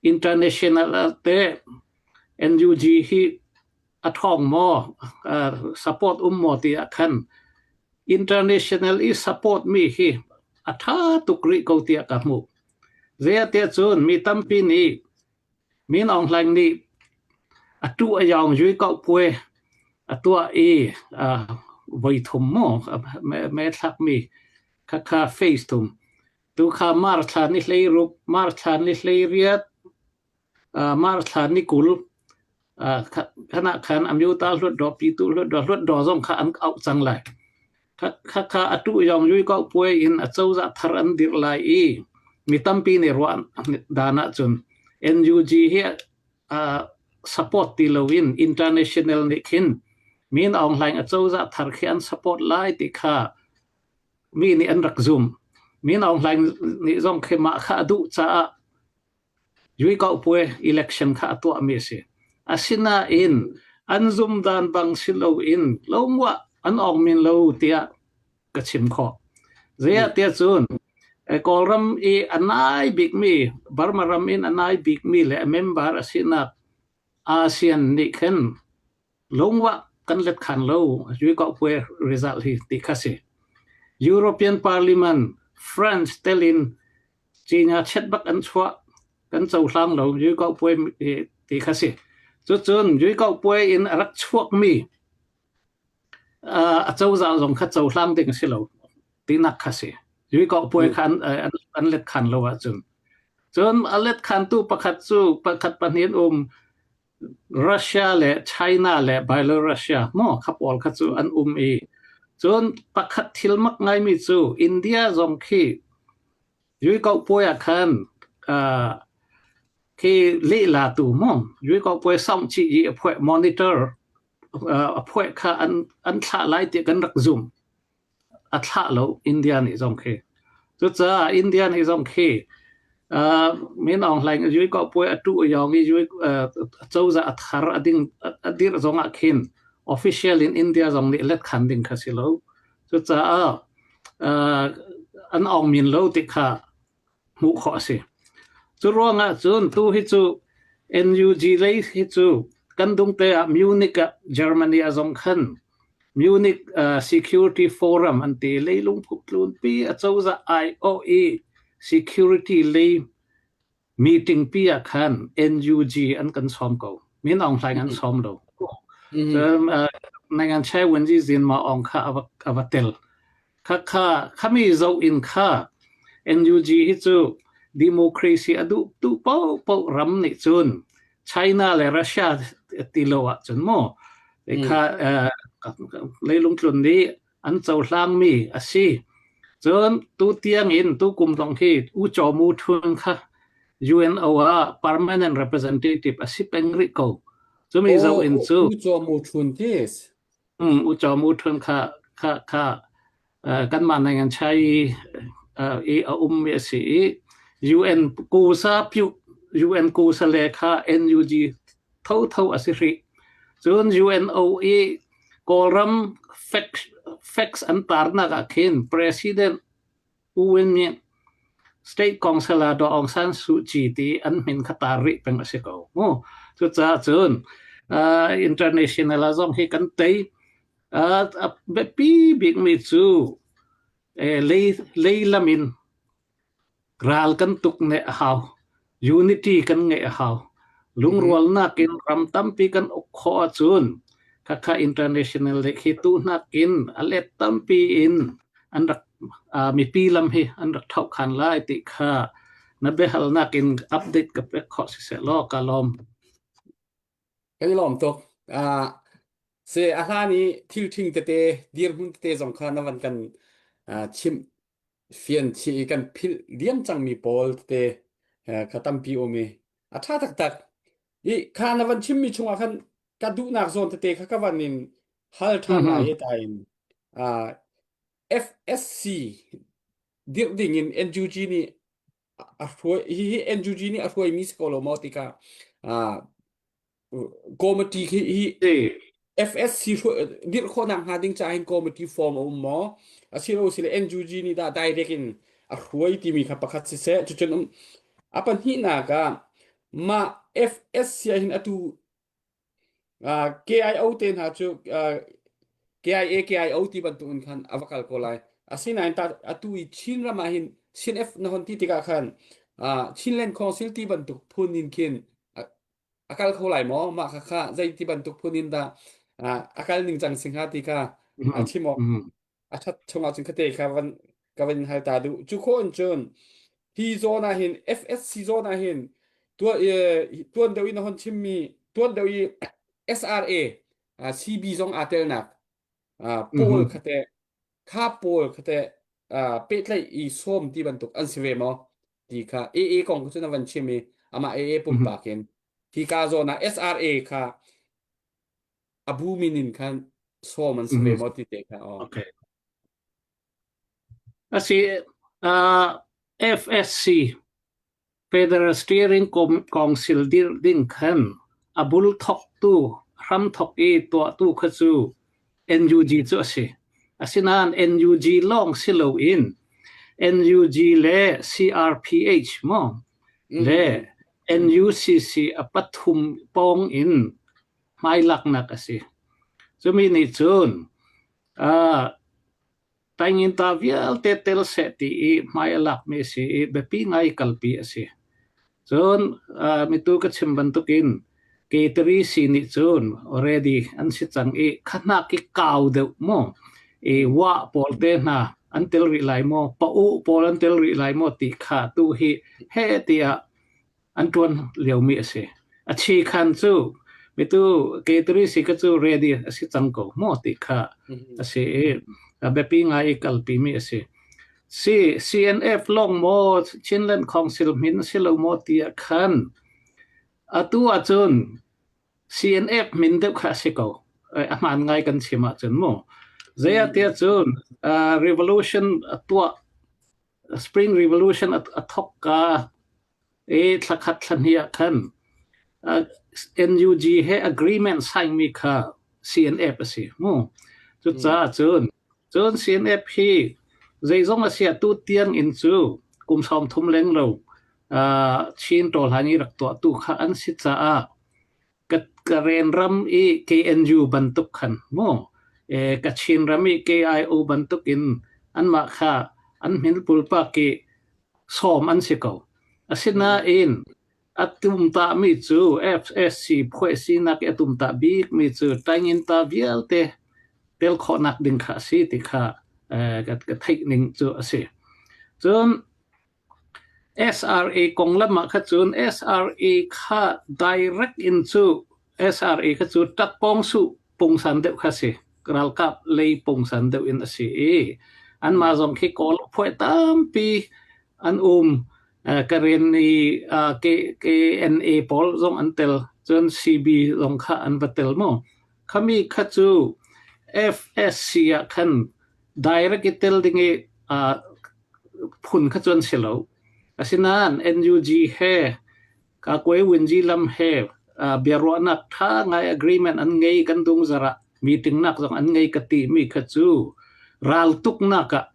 international te NUG hi a ṭhawng maw support um maw ti ah khan international i support mi hi a ṭha tuk rih ko tiah ka hmuh. Zeitiah cun mi tampi nih Min Aung Hlaing nih a tuh a yaung yui kau pue a tuah i voi thum maw me thlakmi khakha face thum tu kha mar thla ni hlei ruk mar thla ni hlei riat mar thla ni 20 khana khan amyuta hluatdaw pitu hluatdaw hluatdaw zong kha an auh cang lai. Khakha atu yong yui ko puai in a cozah thar an dirh lai i mi tampi nih ruah dan ahcun NUG hi support ti loin international nih khin Min Aung Hlaing a cozah thar khi an support lai ti kha mi nih an rak zumh. Min Aung Hlaing nih zong khi mah kha a duh caah Yuikauhpuai election kha a tuahmi a si. Asinain an zumdan bang si loin lomua an awng men lo tiah ka chim khawh. Zeiah cun Kawlram i a nai bikmi Burma ram in a nai bikmi le a member a sinak ASEAN nih khin lungwah kan let khan lo Yuikauhpuai result hi ti kha si. European Parliament France telin Cinya chet bak an chuah kan cohlang lo Yuikauhpuai ti kha si. Cucun Yuikauhpuai in a rak chuakmi a cozah zong kha cohlang ding a si lo tinak kha si. Yuikauhpuai kha an, an, an let khan lo ahcun. Cun a let khantu pakhat cu pakhat pahnih an um Russia le China le Belarusia maw kha pawl kha cu an um i cun pakhat thil mak ngaimi cu India zong khi Yuikauhpuai ah khan uh, khi lehla tu maw Yuikauhpuai song chi i a phuai monitor uh, a phuai kha an an thlah lai ti kan rak zum a thlah lo India nih zong khi. Cucaah India nih zong khi uh, Min Aung Hlaing a yui ko puai a tu yong i yui uh, cozah a thar a ding a dir zong ah khin official in India zong nih let khan ding kha si lo. Cucaah uh, an aung min lo ti kha hmuh khawh a si. Cu ruangah cun tu hi cu NUG lei hi cu kan dungte ah Munich ah Germany ah zong khan Munich uh, Security Forum an ti leilung tlunpi a cozah aiawh i security lei meeting pi ah khan NUG an kan sawm ko. Min Aung Hlaing an sawm lo. Cun uh, nangan chai wen ji zin ma ong kha ava ava tel. Khakha khami zoh in kha NUG hi cu democracy a duh tu paohpaoh ram nih cun China le Russia ti lo ahcun maw kha leilung tlun nih an cohlangmi a si. Cun tu tiang in tu kum zong hi U Chaw Mu Thun kha UNO ah permanent representative a si peng rih ko. Cumi zoh in cu U Chaw Mu Thun tis. U Chaw Mu Thun kha kha kha kanmah nang chai i a ummi a si i UN kusa pyu UN kusa le kha NUG thotho a si hrih. Cun UNO i Kawlram facts facts an tarnak ah khin President U Win Myint State Council ah Daw Aung San Suu Kyi ti an min kha tar rih peng a si ko. Mu. Cucaah cun uh, international ah zong hi kan tei. Uh, a biapi bikmi cu eh, lei, lei lam in ral kan tuk ne a hau. Unity kan ngeih a hau. Lungrualnak in ram tampi kan uk khawh ahcun khakha international le khi tu nakin a let tampi in an rak uh, mipi lam hi an rak thau khan lai ti kha na biahalnak in update ka pek khawh si seh law ka lawm. Kan i lawm tuk. Uh, se a hlan i thil ṭhing tete dirhmun tete zong kha na van kan uh, chimh fian chih i kan philh diam cangmi pawl tete uh, kha tampi um i a ṭha taktak. I kha na van chimmi chungah khan ka duhnak zawn tete kha ka van in hal ṭhan lai i ta in uh, FSC dirh ding in NUG nih a hruai hi NUG nih a hruaimi si ko lo maw tikah committee khi hi FSC dirh khawhnak hnga ding caah hin committee form a um maw asilo sile NUG nih dah direct in a hruai timi kha pakhat siseh cucun um a pahnihnak ah mah FSC ah hin atu KIO te hna cu KIA KIO ti bantuk in khan a va kal ko lai. Asinain ta atu i Chin ram ah hin Chin F na hon ti tikah khan Chinland Council ti bantuk phun in khin a kal kho lai maw? Mah kha kha zei ti bantuk phun in dah a kal ning cang si hnga ti kha chim awk a ṭhat chungah cun khate kha van ka van hal ta duh. Cu khawh in cun hi zawn ah hin FSC zawn ah hin tuan deuh in a hon chimmi tuan deuh i SRA CB zong aa telnak pawl khate kha pawl khate pehtlaih i sawm ti bantuk an si ve maw ti kha AA kong cun a van chim i amah AA pumpak in hi ka zawn ah SRA kha a bu min in khan sawm an si ve maw ti te kha aw. Okay. Asi uh, FSC Federal Steering Council dir ding khan a bul thok tu hram thok i tuah tu kha cu NUG cu a si. Asinain NUG lawng si loin NUG le CRPH mo le NUCC a pathum pawng in hmailaknak a si. Cumi nih cun uh, Taingyinta vialte tel seh ti i hmai a lakmi a si i biapi ngai kalpi a si. Cun uh, mitu ka chim bantukin K3 si nih cun already an si cang i khahnak i kau deuh mu i wa pawl te hna an tel rih lai maw pa u pawl an tel rih lai maw ti kha tu hi he tiah an ṭuan liomi a si. A chi khan cu mitu K3 si ka cu ready a si cang ko maw ti kha a si i a biapi ngai i kalpimi a si. Si CNF lawng maw Chinland Council min si lo maw ti ah khan atu ahcun CNF min deuh kha a si ko. A hmaan ngai kan chim ahcun mu. Zei ah tiah cun revolution a tuah Spring Revolution a thawk ka i thlakhat thlahnih ah khan NUG he agreement sign mi kha CNF a si mu. Cucaah cun cun CNF hi zeizong a si ah tu tiang in cu kum 30 leng lo Chin ṭawlhan i rak tuahtu kha an si caah Karen ram i KNU bantuk khan mu Kachin ram i KIO bantuk in anmah kha an hmin pulpak i sawm an si ko. Asinain a tumtahmi cu FSC phuah sinak i a tumtah bikmi cu Tainginta vialte tel khawhnak ding kha a si ti kha ka theih ning cu a si. Cun SRA konglam ah kha cun SRA kha direct in cu SRA kha cu ṭakpawngsuh pungsan deuh kha si. Ralkap lei pungsan deuh in a si i anmah zong khi Kawl phuai tampi an um. Karen i KNA pawl zong an tel. Cun CB zong kha an va tel mu. Khami kha cu FSC ah khan direct i tel ding i phun kha cu an si lo. Asinain NUG he Kakuai Winzi lam he biaruahnak ṭha ngai agreement an ngei kan dungzar ah meeting nak zong an ngei ka ti mi kha cu raltuknak ah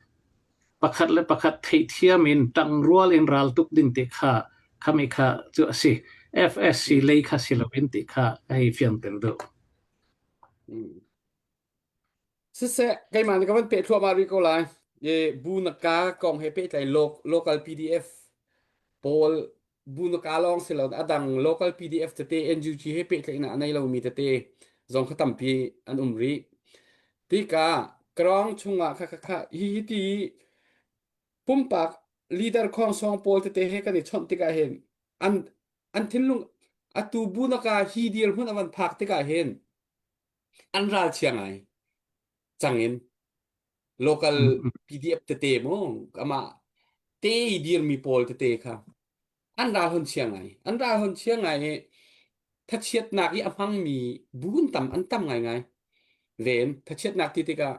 pakhat le pakhat theihthiam in ṭangrual in raltuk ding ti kha khami kha cu a si. FSC lei kha si loin ti kha ka hei fianter duh. Siseh, keimah nih ka van peh thluahmah rih ko lai. I bu na ka kong he pehtlai local PDF pawl bu na ka lawng si lo a dang local PDF tete NUG he pehtlaihnak a nei lomi tete zong kha tampi an um rih. Tikah Karong chungah kha kha kha hi hi ti pumpak leader khongsong pawl tete he kan i chawnh tikah hin an an thinlung atu bu na ka hi dirhmun a van phak tikah hin an ralchia ngai cang in local PDF tete mu amah te i dirmi pawl tete kha an ral hon chia ngai an ral hon chia ngai i thachiatnak i a hmangmi bu an tam an tam ngai ngai ven thachiatnak ti tikah.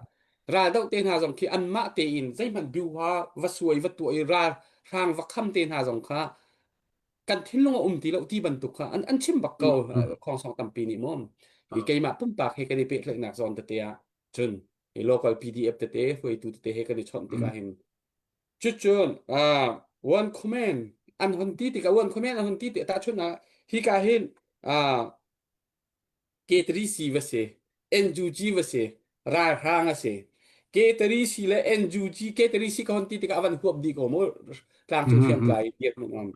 Raldoh te hna zong khi anmah tein zeihmanh biuha va suai va tuah i ral hrang va kham te hna zong kha kan thinlung a um ti lo ti bantuk kha an an chim bak ko khongsong tampi nih mom hi keimah pumpak he kan i pehtlaihnak zawn tete ah cun hi local PDF tete hruaitu tete he kan i chawnh tikah hin cucun one comment an hon ti tikah one comment an hon ti tikah tahchun ah hika hin K3C va si, NUG va si, ralhrang a si. K3C le NUG, K3C ka hon ti tikah a van huap dih ko mu tlangcung hriamtlai dirhmun um.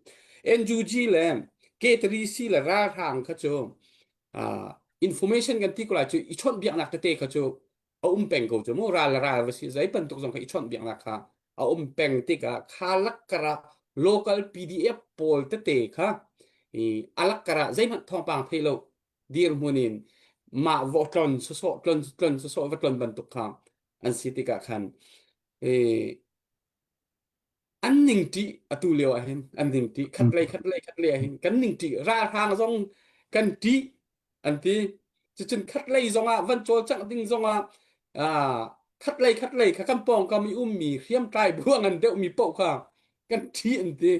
NUG le K3C le ralhrang kha cu uh, information kan ti ko lai cu i chawnh biaknak tete kha cu a um peng ko cu mu ral le ral va si zei bantuk zong kha i chawnh biaknak kha a um peng tikah kha lakkara local PDF pawl tete kha i alakkara zeihmanh thawngpang thei lo dirhmun in mah va tlon sawsawh tlon tlon sawsawh va tlon bantuk kha an si tikah khan i an ningṭih atu lio ah hin an ningṭih khatlei khatlei khatlei ah hin kan ningṭih ralhrang zong kan ṭih an ti cucun khatlei zongah van cawlcangh ding zongah ah khatlei khatlei kha kan pawngkam i ummi hriamtlai bu a ngan deuhmi paoh kha kan ṭih an ti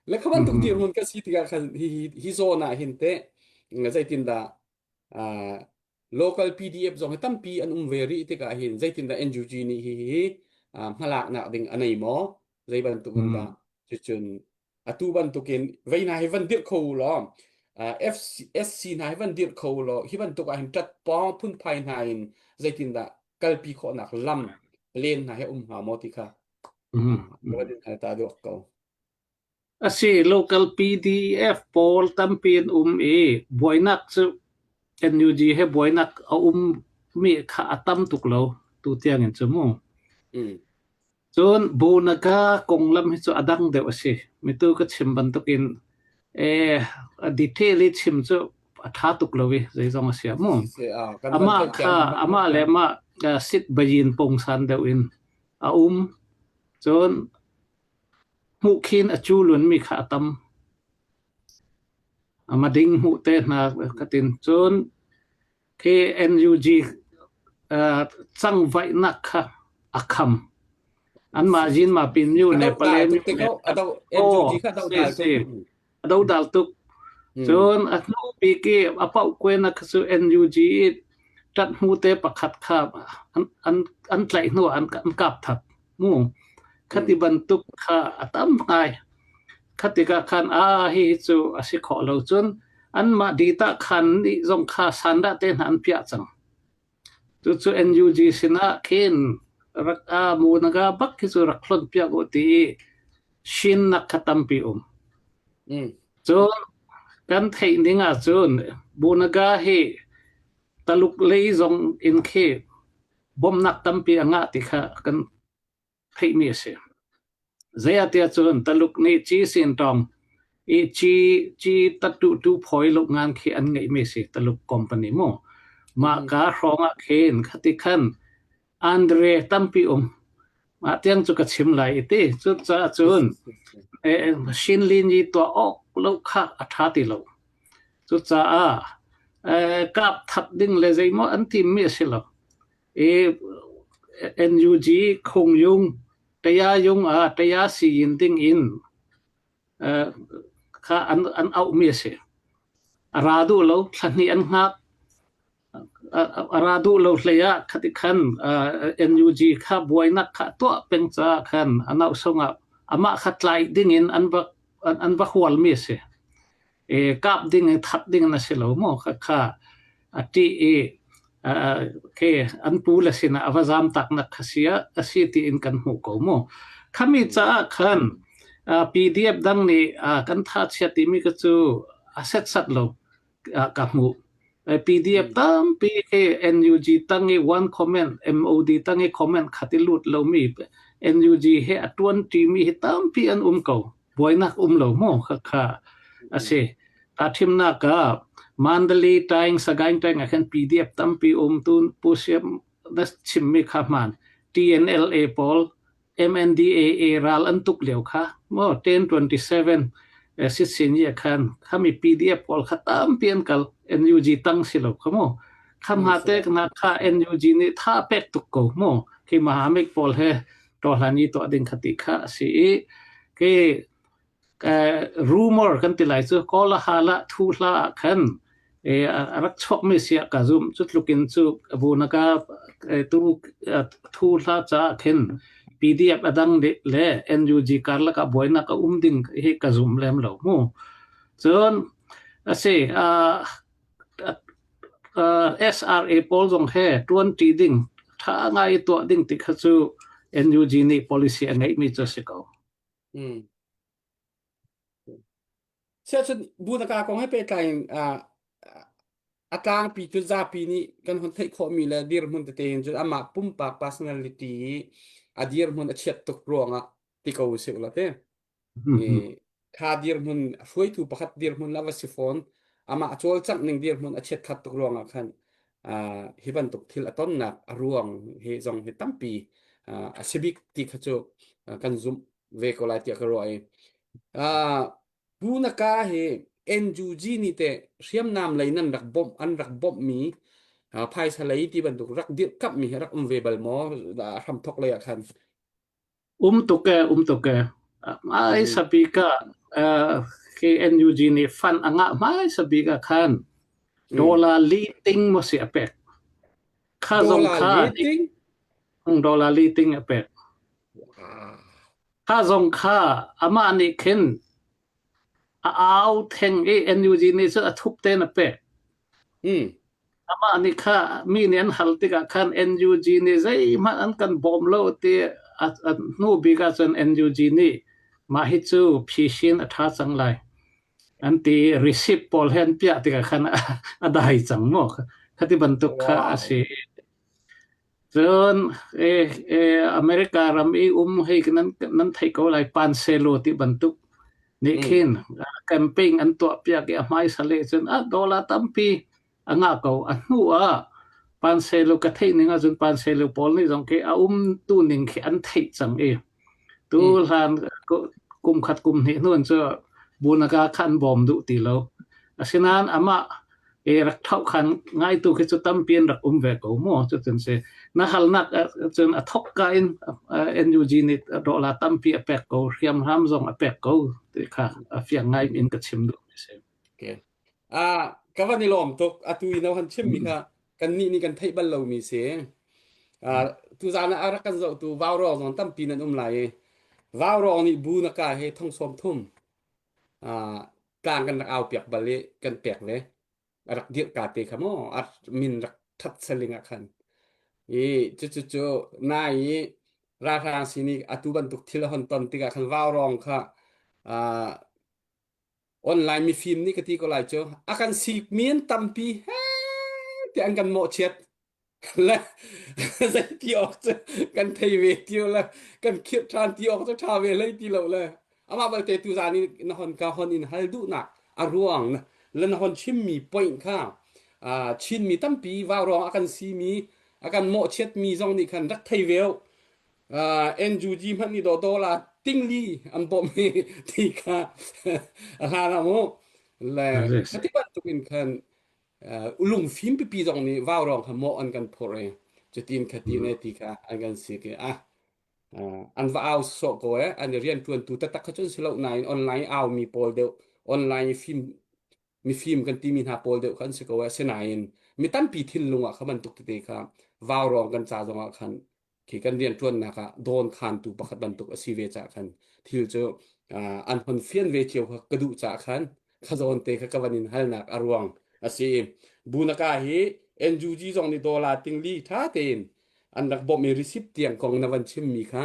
le kha bantuk dirhmun kan si tikah khan hi hi hi zawn ah hin teh zeitindah ah local PDF zong hi tampi an um ve rih tikah hin zeitindah NUG nih hi hi hmalaknak ding a nei maw zei bantuk in dah cucun atu bantukin vei hna hi van dirh kho u law FC, SC hna hi van dirh kho u law hi bantuk ah hin ṭat pawng phunphai hna in zeitindah kalpi khawhnak lam len hna hi um hnga maw ti kha ka din hal ta duak ko A si, local PDF pawl tampi an um i buainak cu NUG he buainak a ummi kha a tam tuk lo tutiang in cu mu. Cun Bonaga konglam hi cu a dang deuh a si. Mitu ka chim bantukin eh, a detail i chim cu a ṭha tuk lo i zeizong a si ah mu. Amah kha amah le amah sit bayin pungsan deuh in a um. Cun Hmuh khin a cu lunmi kha a tam. A ding hmuh te hna ka tin. Cun khi NUG uh, cangvaihnak kha a kham. Anmah Jinma Pin Myu ne Pale Myu ne NUG kha dodal tuk. A dodal tuk. Cun a hnu bik i a pauh kuen kha cu NUG i ṭat hmu te pakhat kha an, an, an tlaih hnu an, an kap that. Mu khati bantuk kha a tam ngai. Khatikah khan a hi cu a si khawh lo cun anmah dita khan nih zong kha sandah te hna an piah cang. Cucu NUG sinah khin rak a mu naga bak khi cu rak hlon piak u ti i shinnak kha tampi um. Cun kan theih ning ahcun Bunaga hi Taluk lei zong in khi bawmhnak tampi a ngah ti kha kan theihmi a si. Zeiahtiah cun Taluk nih ci sin tong i ci ci tattu tu phawi lo ngan khi an ngeihmi a si Taluk company mu. Mah ka hrawng ah khin khati khan Andre tampi um. Mah tiang cu ka chim lai i ti. Cucaah cun Shinlin i tuah awk lo kha a ṭha ti lo. Cucaah kap that ding le zeimaw an timmi a si lo. I NUG Khungyung Tayayung ah Taya siyin ding in kha an an auhmi a si. A ra duh lo, thla hnih an hngak. A ra duh lo hlei ah khati khan NUG kha buainak kha tuah peng caah khan a nauhsung ah amah kha tlaih ding in an va an va hualmi a si. I kap ding in that ding in a si lo maw khakha a ṭih i khi an pu le sinah a va zam taknak kha si a si tiin kan hmuh ko mu. Khami caah khan PDF dang nih kan tha chia timi ka cu a setsat lo ka hmuh. PDF tampi khi NUG tang i one comment MOD tang i comment khat i lut lomi NUG he a tuan ṭimi hi tampi an um ko. Buainak um lo mu khakha a si. Thimnak ah Mandalay Taing Sagaing Taing ah khan PDF tampi um tun Pu Siam na chimmi kha hmaan TNLA pawl MNDAA ral an tuk lio kha maw 1027 sitsin ye khan khami PDF pawl kha tampi an kal NUG tang si lo kha mu. Kham ha te na kha NUG nih tha pek tuk ko mu. Khi Mahamik pawl he tohlan i tuah ding khati kha a si i khi rumor kan ti lai cu kawlahala thu hla ah khan a rak chuakmi sia ka zum cu tlukin cu bu naka tu thu hla ca khin PDF adang le NUG karlak ah buainak a um ding hi ka zum lem lo mu cun asi SRA pawl zong he ṭuanṭi ding ṭha ngai tuah ding ti kha cu NUG nih policy a ngeihmi cu a si ko. Mm. Siahcun bunaka kong he pehtlai in a tlangpi cu zapi nih kan hun theih khawhmi le dirhmun tete in cun amah pumpak personality i a dirhmun a chiat tuk ruangah ti ko usih la te. Kha dirhmun hruaitu pakhat dirhmun la va si fawn amah a cawlcangh ning dirhmun a chiat khat tuk ruangah khan hi bantuk thil a tonnak a ruang hi zong hi tampi a si bik ti kha cu kan zumh ve ko lai tiah ka ruah i Punaka hi NUG nih teh hriamnam lei nan rak bawmh an rak bawmhmi phaisa lei ti bantuk rak dirhkamhmi hi rak um ve bal maw hramthok lei ah khan Um tuk e, um tuk e. Hmaisa bik ah khi NUG nih fund a ngah hmaisa bik ah khan dollar li ting maw si a pek. Kha zong Dollar kha li ting? Dollar li ting a pek. Kha zong kha amah nih khin a au theng i NUG nih cun a thup tein a pek. Amah nih kha mi nih an hal tikah khan NUG nih zeihmanh an kan bawm lo ti a hnu bik ahcun NUG nih mah hi cu phisin a ṭha cang lai an ti receipt pawl he an piah tikah khan a dai cang maw khati bantuk kha a si. Cun America ram i um hei nan nan theih ko lai Panselo ti bantuk nih khin campaign an tuah piak i a hmaisa le cun a dollar tampi a ngah ko. A hnu ah Panselo ka theih ning ahcun Panselo pawl nih zong khi a um tu ning khi an theih cang i tu hlan kum khat kum hnih hnu cu bunaka kha an bawm duh ti lo. Asinain amah e rak thau khan ngaitu khi cu tampi an rak um ve ko mu cutin si na halnak cun a thok ka in NUG nih dollar tampi a pek ko hriamhram zong a pek ko ti kha a fiang ngai in ka chim duh mi si Okay. Ah, ka van i lawm tuk atu i no han chim mi kha kan nih nih kan theih bal lo mi si. Ah, tu zan ah rak kan zoh tu vau rawng zong tampi nan um lai i vau rawng nih bu na ka he thong sawm thum ah tlang kan rak au piak bal i kan pek ve a rak dirh ka te kha maw a min rak that saling ah khan i cu cu cu nai i ralhrang sin i atu bantuk thil a hon ton tikah khan vaurawng kha ah online mifim nih ka ti ko lai cu a kan sik mi an tampi he ti an kan mawhchiat le zeiti awk cu kan thei ve ti le kan khirh ṭhan ti awk cu ṭha ve hlei ti lo le amah balte tu zan in na hon ka hon in hal duhnak a ruang le na hon chimmi point kha Chinmi tampi vaurawng a kan simi a kan mawhchiatmi zong nih khan rak thei ve NUG hmanh nih dawdaw la tingli an bawmh hi ti kha a hlan ah mu le khati bantuk in khan lungfim pipi zong nih vaurawng kha mawh an kan phurh i cutin khatin e ti kha an kan si ki ah an va au sawh ko e an rian tuantu taktak kha cun si lo nain online au mi pawl deuh online fim mifim kan timi hna pawl deuh kha an si ko e asinain mi tampi thinlung ah kha bantuk tete kha vaurawng kan ca zong ah khan khi kan rianṭuannak ah dawn khantu pakhat bantuk a si ve caah khan thil cu an hon fian ve cio kha ka duh caah khan kha zawn te kha ka van in halnak a ruang a si. Bunaka hi NUG zong nih dollar tingli ṭha tein an rak bawmh i receipt tiang kong na van chimmi kha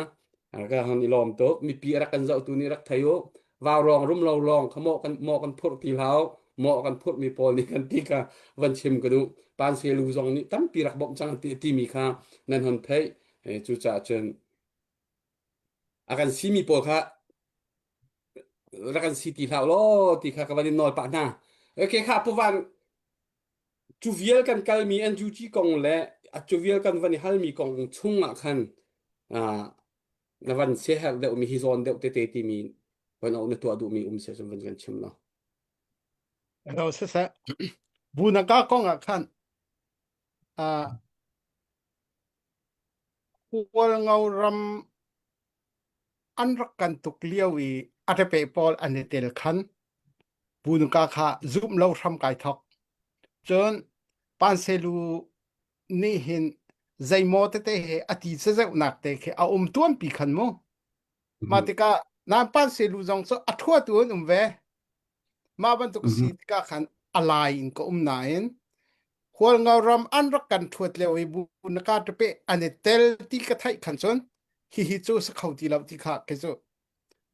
ka hon i lawm tuk. Mipi a rak kan zohtu nih rak thei u. Vaurawng rumlo lawng kha mawh kan mawh kan phurh ti hlah u. Mawh kan phurhmi pawl nih kan ti kha van chim ka duh. Panselu zong nih tampi rak bawmh cang ti timi kha nan hon theih. Cucaah cun a kan simi pawl kha rak kan si ti hlah law ti kha ka van in nawl pah hna. Okay kha puvan cu vial kan kalmi NUG kong le cu vial kan van i halmi kong chung ah khan na van siaherh deuhmi hi zawn deuh tete timi van na tuah duhmi um se cun van kan chim lo. Hello siseh. Bunaka kong ah khan. Uh, Hualngo ram an rak kan tuk lio i a repe pawl an i tel khan bunuka kha zumh lo hram kai thok. Cun panselu nih hin zeimaw tete he a ti cazeuhnak te khi a um tuanpi khan mu. Mah tikah nan panselu zong cu a ṭhuatu an um ve. Mah bantuk si tikah khan a lai in ka um nain Hualngo ram an rak kan ṭhuat lio i bu na ka ṭape an i tel ti ka theih khan cun hihi cu si kho ti lo ti kha kei cu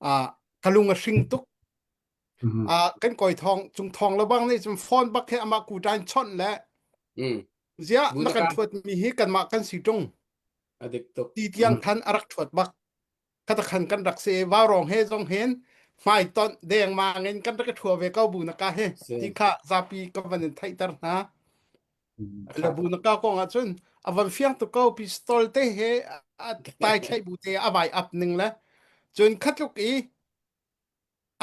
ah ka lung a hring tuk. Ah kan kawi thawng cung thawng le bang nih cun phone bak he amah kuṭan chawnh le ziah na kan ṭhuat mi hi kanmah kan si ṭung A dik tuk. ti tiang khan a rak ṭhuat bak. Khatakhan kan rak si vaurawng he zong hin hmaitonh dengmang in kan rak i ṭhua ve ko bu na ka hi ti kha zapi ka van in theihter hna. Le bu na ka kong ahcun a van fiang tuk ko pistol te he a tai thlaih bu te a vai up ning le cun khatluk i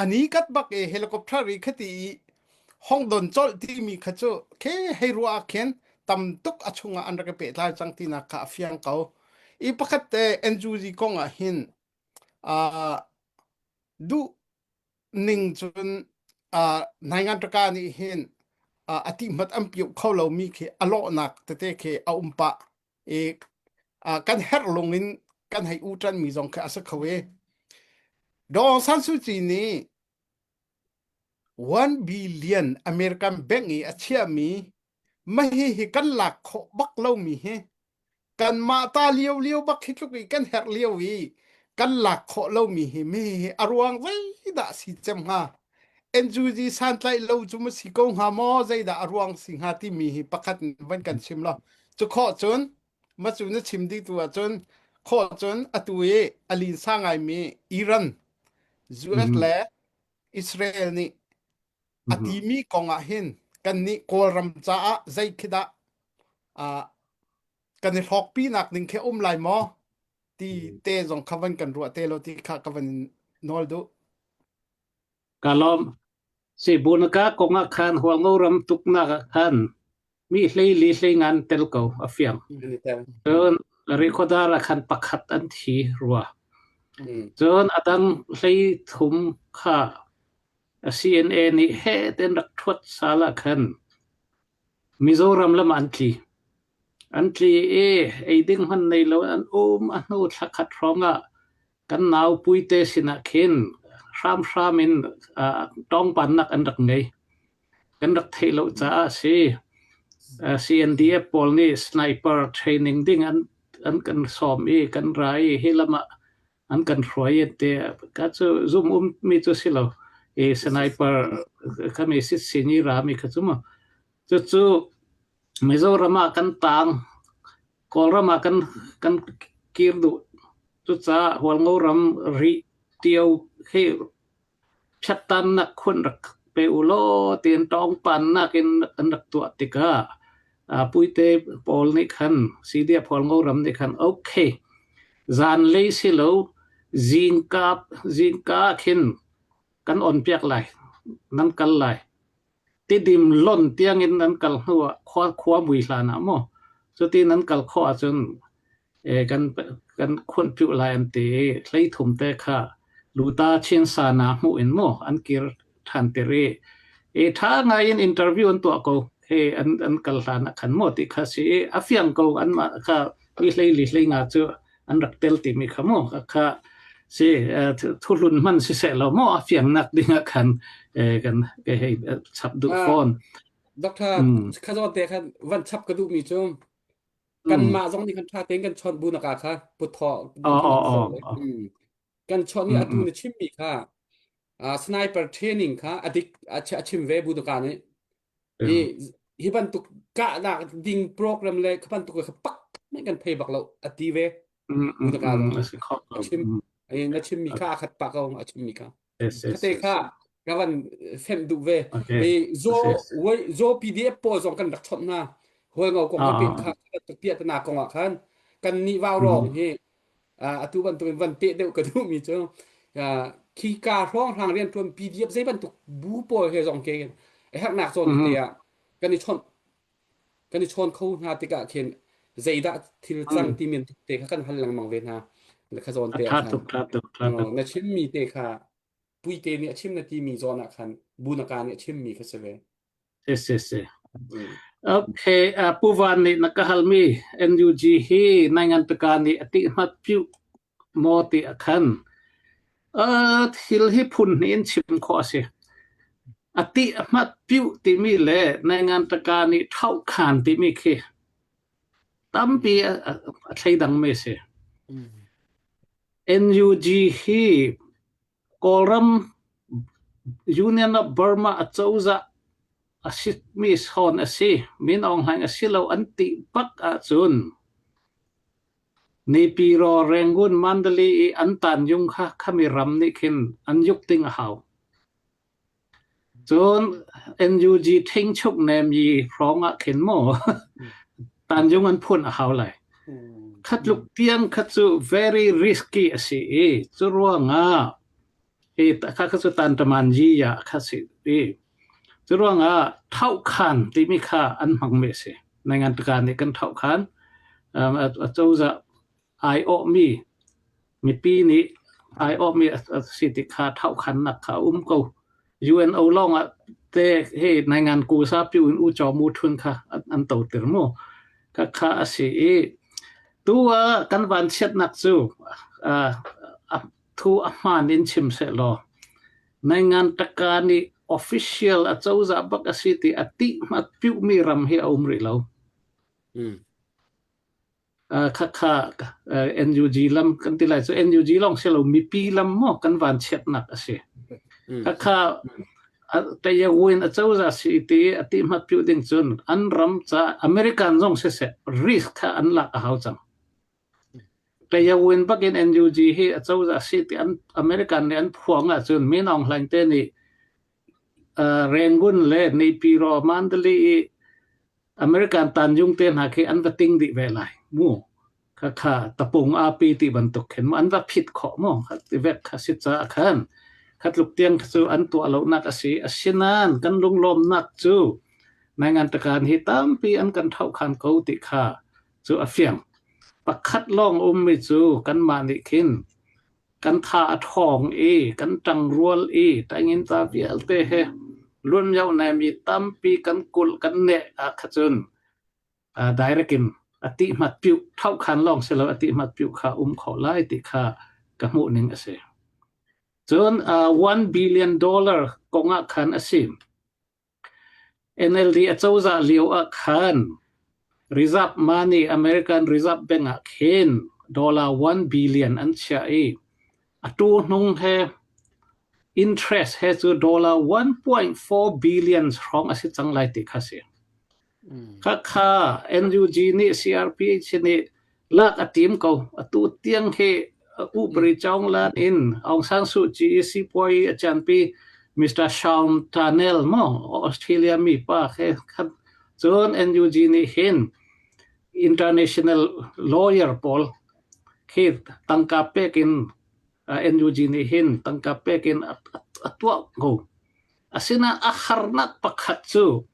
ani kat bak i helicopter i khati i hong don colh timi kha cu khe hei ruah ah khin tam tuk a chungah an rak i pehtlai cang tinak kha a fiang ko. I pakhat te NUG kong ah hin uh, duh ning cun uh, Naingan Taka nih hin uh, a tihmat an piuh kho lomi khi a lawhnak tete khi a um pah i uh, kan herh lung in kan hei u ṭan mi zong khi a si kho i Daw Aung San Suu Kyi nih 1 billion American bank i a chiahmi mahi hi kan lak khawh bak lomi hi kanmah ta lio lio bak hi tluk i kan herh lio i kan lak khawh lomi hi mi hi a ruang zeidah si cem hnga NUG santlaih lo cu ma si ko hnga maw zeidah a ruang si hnga timi hi pakhat in van kan chim lo cu khawh cun ma cu na chim dih tu ahcun khawh cun atu i a linsa ngaimi Iran US le Israel nih a timi kong ah hin kannih Kawlram caah zei khi dah uh, kan i hlawkpi nak ding khi um lai maw ti te zong kha van kan ruah te lo ti kha ka van nawl duh. Ka lawm. Sibunaka kong ah khan Hualngo ram tuknak ah khan mi hleili hleingan tel ko a fiang. Cun Rikhodar ah khan pakhat an thi rua. Cun a dang hlei thum kha CNA nih heh ten rak ṭhuat sal ah khan Mizoram lam ah an tli. An tli i ei ding hmanh nei lo an um. A hnu thla khat hrawng ah kan nau Puite sinah khin hramhram in tawngpannak an rak ngei. Kan rak theih lo caah a si. CNDF pawl nih sniper training ding an an kan sawm i kan ra i hi lam ah an kan hruai an ti. Ka cu zum ummi cu si lo. I sniper kami sit sin i rami kha cu mu. Cucu Mizoram ah kan tang. Kawlram ah kan kan kir duh. Cucaah Hualngo ram rih tio hi phiattannak khun rak pe u law tiin tawngpannak in an rak tuah tikah Puite pawl nih khan CDF Hualngo ram nih khan okay zanlei si lo zingka zingka khin kan on piak lai nan kal lai Tidim lonh tiangin nan kal hnuah khua khua mui hlan ah maw cuti nan kal khawh ahcun kan kan khuanh piuh lai an ti i hleithum te kha luta chinsa na hmuh in maw an kir ṭhan tir i i ṭha ngai in interview an tuah ko he an an kal hlan ah khan maw ti kha si i a fiang ko anmah kha mi hleili hleinga cu an rak tel timi kha mu kha si thuhlun hman si seh lo maw a fiangnak ding ah khan kan ke hei chap duh fawn Doctor kha zawn te khan van chap ka duh mi cu kanmah zong nih kan tha tein kan chawnh bu naka kha puthaw kan chawnh i atu na chim mi kha sniper training kha adik a chim ve bu naka nih hi hi bantuk kahnak ding program le kha bantuk kha pak men kan thei bak lo a ti ve a chim na chim mi kha a khat pa ko a chim mi kha khate kha ka van fenh duh ve i zo zo PDF pawl zong kan rak chawnh hna hual ngo kong he pin kha piah tana kong ah khan kan nih vau rong hi atu bantukin van teh deuh ka duhmi cu khika hrawnghrang rianṭuan PDF zei bantuk bu pawl he zong ke a herhnak zawn te ah kan i chawnh. Kan i chawn kho hna tikah khin zeidah thil cang timi te kha kan hal lengmang ve hna. Kha zawn A te ah ṭha khan. tuk, ṭha tuk, ṭha tuk. Na chimmi te kha puite nih a chim na timi zawn ah khan bunaka nih a chimmi kha si ve. Si si si. Okay, uh, Pu Van nih na ka halmi NUG hi naingan peka nih a ti hmat piu maw ti a khan. Uh, thil hi phun hnih in chim khawh a si. A ti hmat piu timi le naingan peka nih thau khan timi khi tampi a, a, a thleidang mi si. NUG hi Kawlram Union of Burma acozah a simi sawn a si. Min Aung Hlaing a si lo an ti bak ahcun Naypyidaw, Rangoon, Mandalay i an tanjung kha khami ram nih khin an yuk ding a hau. Cun NUG ṭhingchuk nemyi hrawng ah khin maw tanjung an phun a hau lai. Kha tluk tiang kha cu very risky a si i cu ruangah i kha kha cu tantaman yi ya kha si i cu ruangah thaukhan timi kha an hmangmi a si. Naingan taka nih kan thaukhan a cozah aiawhmi mipi nih aiawhmi a si ti kha thaukhannak kha a um ko. UNO lawng ah te he naingan kusa piu in u chaw mu thun kha an to tir mu. Kha kha a si i tu ah kan van chiatnak cu thu a hmaan in chim seh law naingan taka nih official a cozah bak a si ti a ti hmat piu mi ram hi a um rih lo. Khakha NUG lam kan ti lai cu NUG lawng si lo mipi lam maw kan van chiatnak a si. Khakha Tayawin a cozah si ti a ti hmat piu ding cun an ram ca American zong siseh risk kha an lak a hau cang. Tayawin bakin NUG hi a cozah si ti an American nih an phuang ahcun Min Aung Hlaing te nih Rangoon le Naypyidaw Mandalay i American tanjung te hna khi an va ting dih ve lai mu. Khakha tapung api ti bantuk khin mu an va phit khawh mu. Ti vek kha si caah khan khatluk tiang cu an tuah lonak a si. Asinain kan lunglawmnak cu naingan takan hi tampi an kan thaukhan ko ti kha cu a fiang. Pakhat lawng ummi cu kanmah nih khin kan tha a ṭhawng i kan ṭangrual i taingin ca vialte he luanmio mi tampi kan kulh kan neh ah kha cun direct in a ti hmat piu thaukhan lawng si lo a ti hmat piu kha um kho lai ti kha ka hmuh ning a si. Cun 1 billion dollar kong ah khan a si. NLD acozah lio ah khan reserve money American Reserve Bank ah khin dollar 1 billion an chiah i atu hnung he interest he cu dollar 1.4 billion hrawng a si cang lai ti kha si. Khakha NUG nih CRPH nih lak a tim ko. Atu tiang hi Ubri Chaung Lan in Aung San Suu Kyi sipuai a canpi Mr. Sean Turnell mo Australia mi pa he khat cun NUG nih hin international lawyer pawl khi tangka pek in NUG nih hin tangka pek in a tuah ko. Asinain a harnak pakhat cu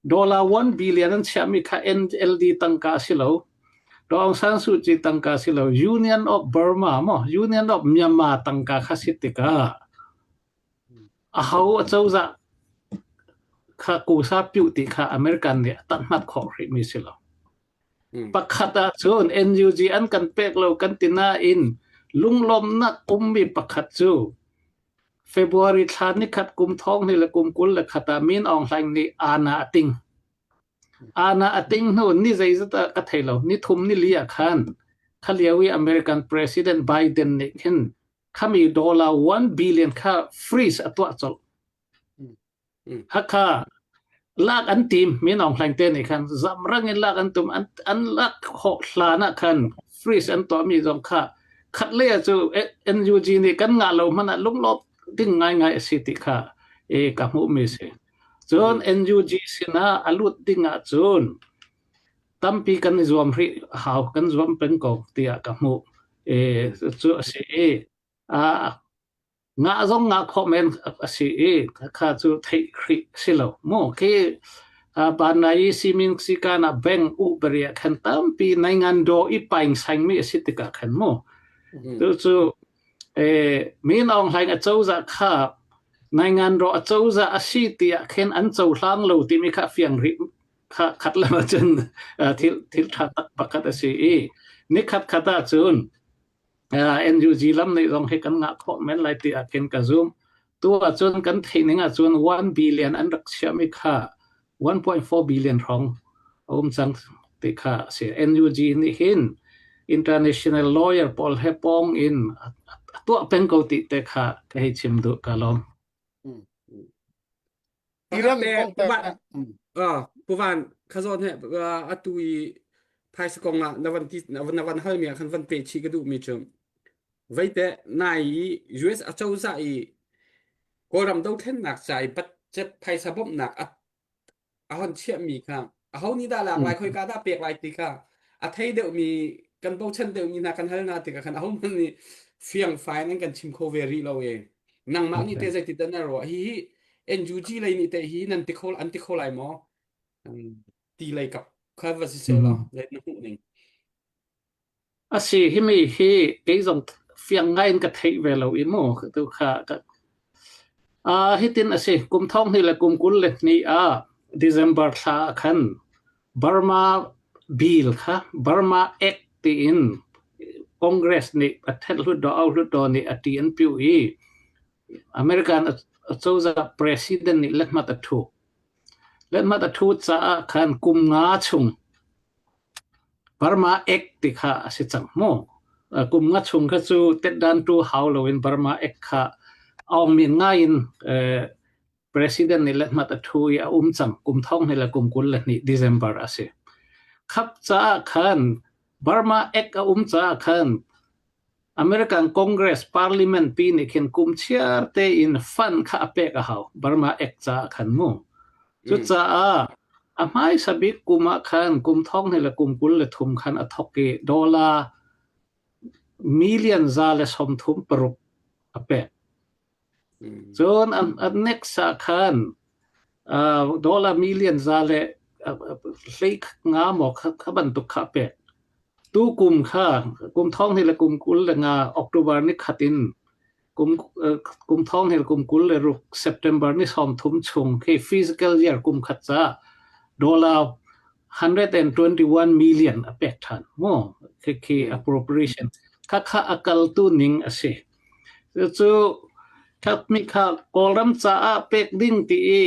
Dollar 1 billion an chiahmi kha NLD tangka a si lo. Daw Aung San Suu Kyi tangka a si lo. Union of Burma maw Union of Myanmar tangka kha si tikah aho acozah kha kusa piu ti kha American nih a tanhmat khawh rihmi si lo. Pakhat ahcun NUG an kan pek lo kan ti nain lunglawmhnak ummi pakhat cu February thla nikhat kum thong hnih le kum 21 ah Min Aung Hlaing nih aana a ting. Aana a ting hnu ni zeizat ah ka thei lo. Ni thum ni li ah khan kha lio i American President Biden nih khin khami dollar 1 billion kha freeze a tuah colh. Hakha lak an tim Min Aung Hlaing te nih khan zamrang in lak an tum an an lak khawh hlan ah khan freeze an tuahmi zong kha khat lei ah cu NUG nih kan ngah lo hmanh ah lunglawp ding ngaingai a si ti kha e ka hmuhmi si. Cun NUG sinah a lut ding ah cun tampi kan i zuam rih hau kan zuam peng ko tiah ka hmuh. E cu a si i Ngah zong ngah khawh men a si i kha cu theih hrih a si lo. Mu khi Banai i simin sikan ah bank u bari ah khan tampi nai ngan do i paing saing mi a si tikah khan mu. Tu cu Min Aung Hlaing acozah kha nai ngan ro acozah a si tiah khin an cohlang lo timi kha fiang rih kha khat lam ahcun thil thil ṭha tak pakhat a si i nikhat khat ahcun NUG lam nih zong hi kan ngah khawh men lai tiah khin ka zum. Tu ahcun kan theih ning ahcun 1 billion an rak chiahmi kha 1.4 billion hrawng a um cang ti kha a si. NUG nih hin international lawyer pawl he pawng in a tuah peng ko ti te kha ka hei chim duh ka lawm. Iran kong te Pu Van khazawn he atu i phaisa kong ah na van ti na van hal mi ah khan van pe chi ka duh mi cu veite nai i US acozah i Kawlram dothlennak ca i budget phaisa bawmhnak a a hon chiahmi kha aho nih dah lak lai khoika dah pek lai ti kha a thei deuhmi kan bochan deuhmi hna kan hal hna tikah khan aho hmanh nih fiangfai in an kan chim kho ve rih lo e nangmah nih te zeiti dah na ruah hi hi NUG lei nih te hi nan ti kho an ti kho lai maw ti lei kap kha va si seh law zei na hmuh ning A si himi hi kei zong fiang ngai in ka theih ve lo i mu tu kha ka uh, hitin a si kum thong hnih le kum 22 ah December thla ah khan Burma bill kha Burma Act tiin Congress nih a thet hlutdaw au hlutdaw nih a ti an piu i American acozah president nih lethmat a thu lethmat a thu caah khan kum nga chung Burma Act ti kha a si cang mu. Kum nga chung kha cu tetdan tu hau loin Burma Act kha aung-min ngai in president nih lethmat a thu i a um cang. Kum thong hnih le kum 22 December a si. Khap caah khan Burma Act a um caah khan American Congress Parliament pi nih khin kum chiar tein fund kha a pek a hau Burma Act caah khan mu. Cucaah a hmaisa bik kum ah khan kum thong hnih le kum 23 khan a thawk i dollar million 136 a pek. Cun a next ah khan dollar million 115 maw kha bantuk kha a pek. Tu kum kha kum thong hnih le kum 25 October ni khat in kum kum thong hnih le kum 26 September ni 30 chung khi fiscal year kum khat ca dollar 121 million a pek ṭhan mu khi khi appropriation kha kha a kal tu ning a si. Cucu mi kha Kawlram caah pek ding ti i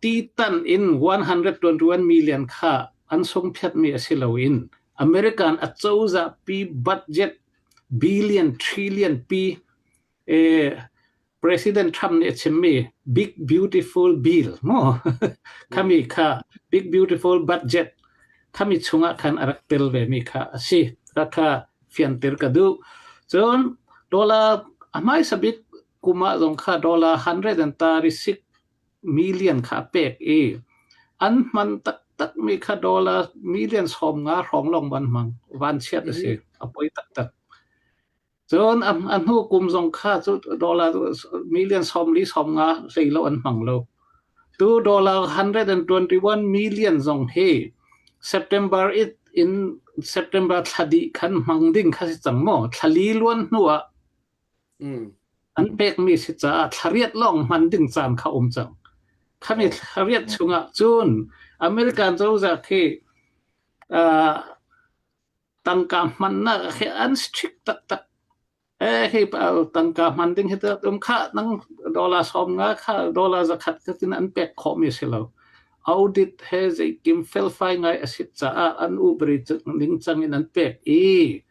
titan in 121 million kha an sungphiatmi a si loin American acozah pi budget billion trillion pi eh, President Trump nih a chimmi Big Beautiful Bill mu khami kha Big Beautiful Budget khami chungah khan a rak tel ve mi kha a si kha fianter ka duh. Cun dollar a hmaisa bik kum ah zong kha dollar 136 million kha a pek i an hman taktak mi kha dollar million 50 hrawng lawng van hmang van chiat a si a poi taktak cun a hnu kum zong kha cu dollar million 40 50 hlei lo an hmang lo Tu dollar 121 million zong hi September it in September thla dih khan hmang ding kha si cang maw? Thla li luan hnu ah an pekmi si caah thla riat lawng hman ding caan kha um cang. Khami thla riat chungah cun American cozah khi uh, tangka hmannak khi an strict taktak. Eh hi tangka hman ding hi um kha nang dollar 50 kha dollar 100 kha tin an pek khawh mi si lo. Audit he zeikim felfai ngai a si caah an ubri ningcang in an pek i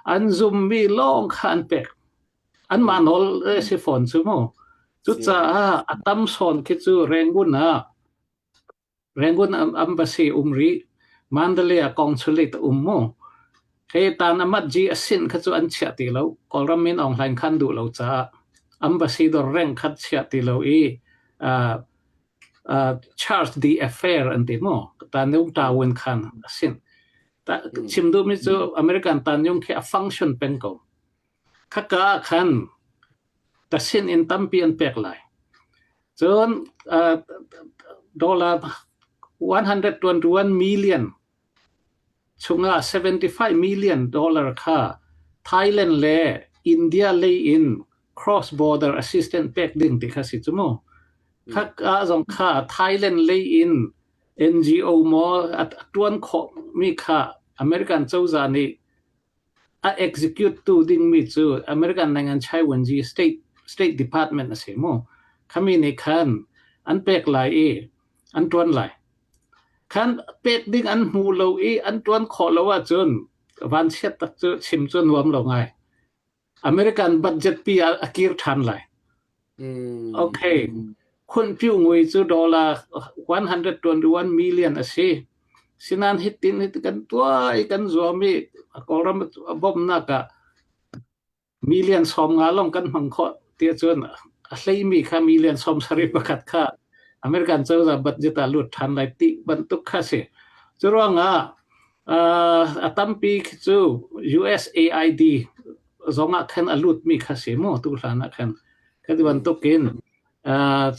an zummi lawng kha an pek. Anmah nawl si fawn cu mu. Cucaah a tam sawn khi cu Rangoon ah Rangoon embassy um rih. Mandalay ah consulate a um mu. Hei tan amat ji a sin kha cu an chiah ti lo. Kawlram min Aung Hlaing khan duh lo caah ambassador rank khat chiah ti lo i uh, uh, charge the affair an ti mu. Ta nung ta win khan a sin. Ta, chim duh mi cu American tan yung khi a function peng ko. Khaka ah khan ka sin in tampi an pek lai. Cun dollar 121 million chungah 75 million dollar kha Thailand le India lei in cross border assistance pek ding ti kha si cu mu. Kha ka zong kha Thailand lei in NGO maw a tuan khawh mi kha American cozah nih A execute tu dingmi cu American Nanganchai Wanzi State State Department a si mu. Khami nih khan an pek lai i an ṭuan lai. Khan pek ding an hmu lo i an ṭuan khawh lo ahcun vanchiat tak cu chim cu nuam lo ngai. American budget pi ah a kir ṭhan lai. Okay. Khunpyu ngui cu dollar 121 million a si. Sinan hitin hiti kan tuah i kan zuam i Kawlram a bawmhnak ah million 50 lawng kan hmang khawh ti ahcun a hleimi kha million 70 pakhat kha American cozah budget ah lut ṭhan lai ti bantuk kha si. Cu ruangah a tampi khi cu USAID zong ah khan a lutmi kha si mu tu hlan ah khan. Khi bantukin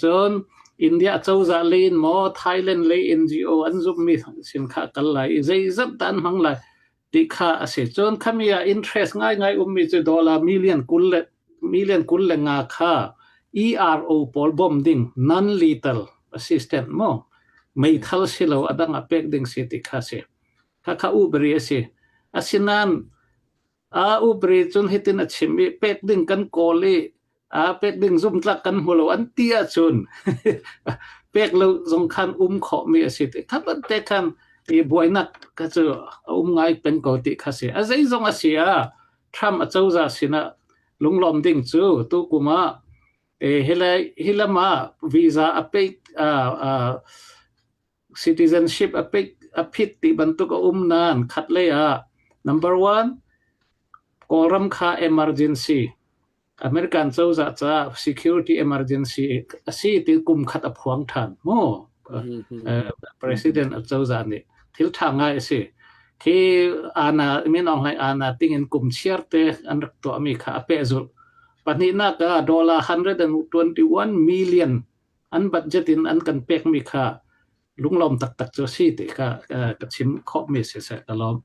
cun India cozah lei in maw Thailand lei NGO an zummi sin kha kal lai i zeizat dah an hmang lai ti kha a si. Cun khami ah interest ngaingai ummi cu dollar million 20 le million 25 kha ERO pawl bawmh ding non-lethal assistant maw meithal si lo a dang ah pek ding si ti kha si. Kha kha uberi a si. Asinain a uberi cun hitin a chim i pek ding kan kawl i a pek ding zumtlak kan hmu lo an ti ahcun pek lo zong khan um khawhmi a si ti kha te khan i buainak kha cu a um ngai peng ko ti kha si a zeizong a si ah Trump a cozah sinah lunglawm ding cu tu kum ah hilam ah visa a pe citizenship a pe a phit ti bantuk a um nan khat lei ah number one Kawlram kha emergency American cozah caah security emergency a si ti kum khat a phuang ṭhan mu. President cozah nih thil ṭha ngai a si. Khi ana min Aung Hlaing ana tingin kum chiar te an rak tuahmi kha a pehzulh. Pahnihnak ah dollar 121 million an budget in an kan pekmi kha lunglawm taktak cu a si ti kha ka chim khawhmi si seh ka lawm.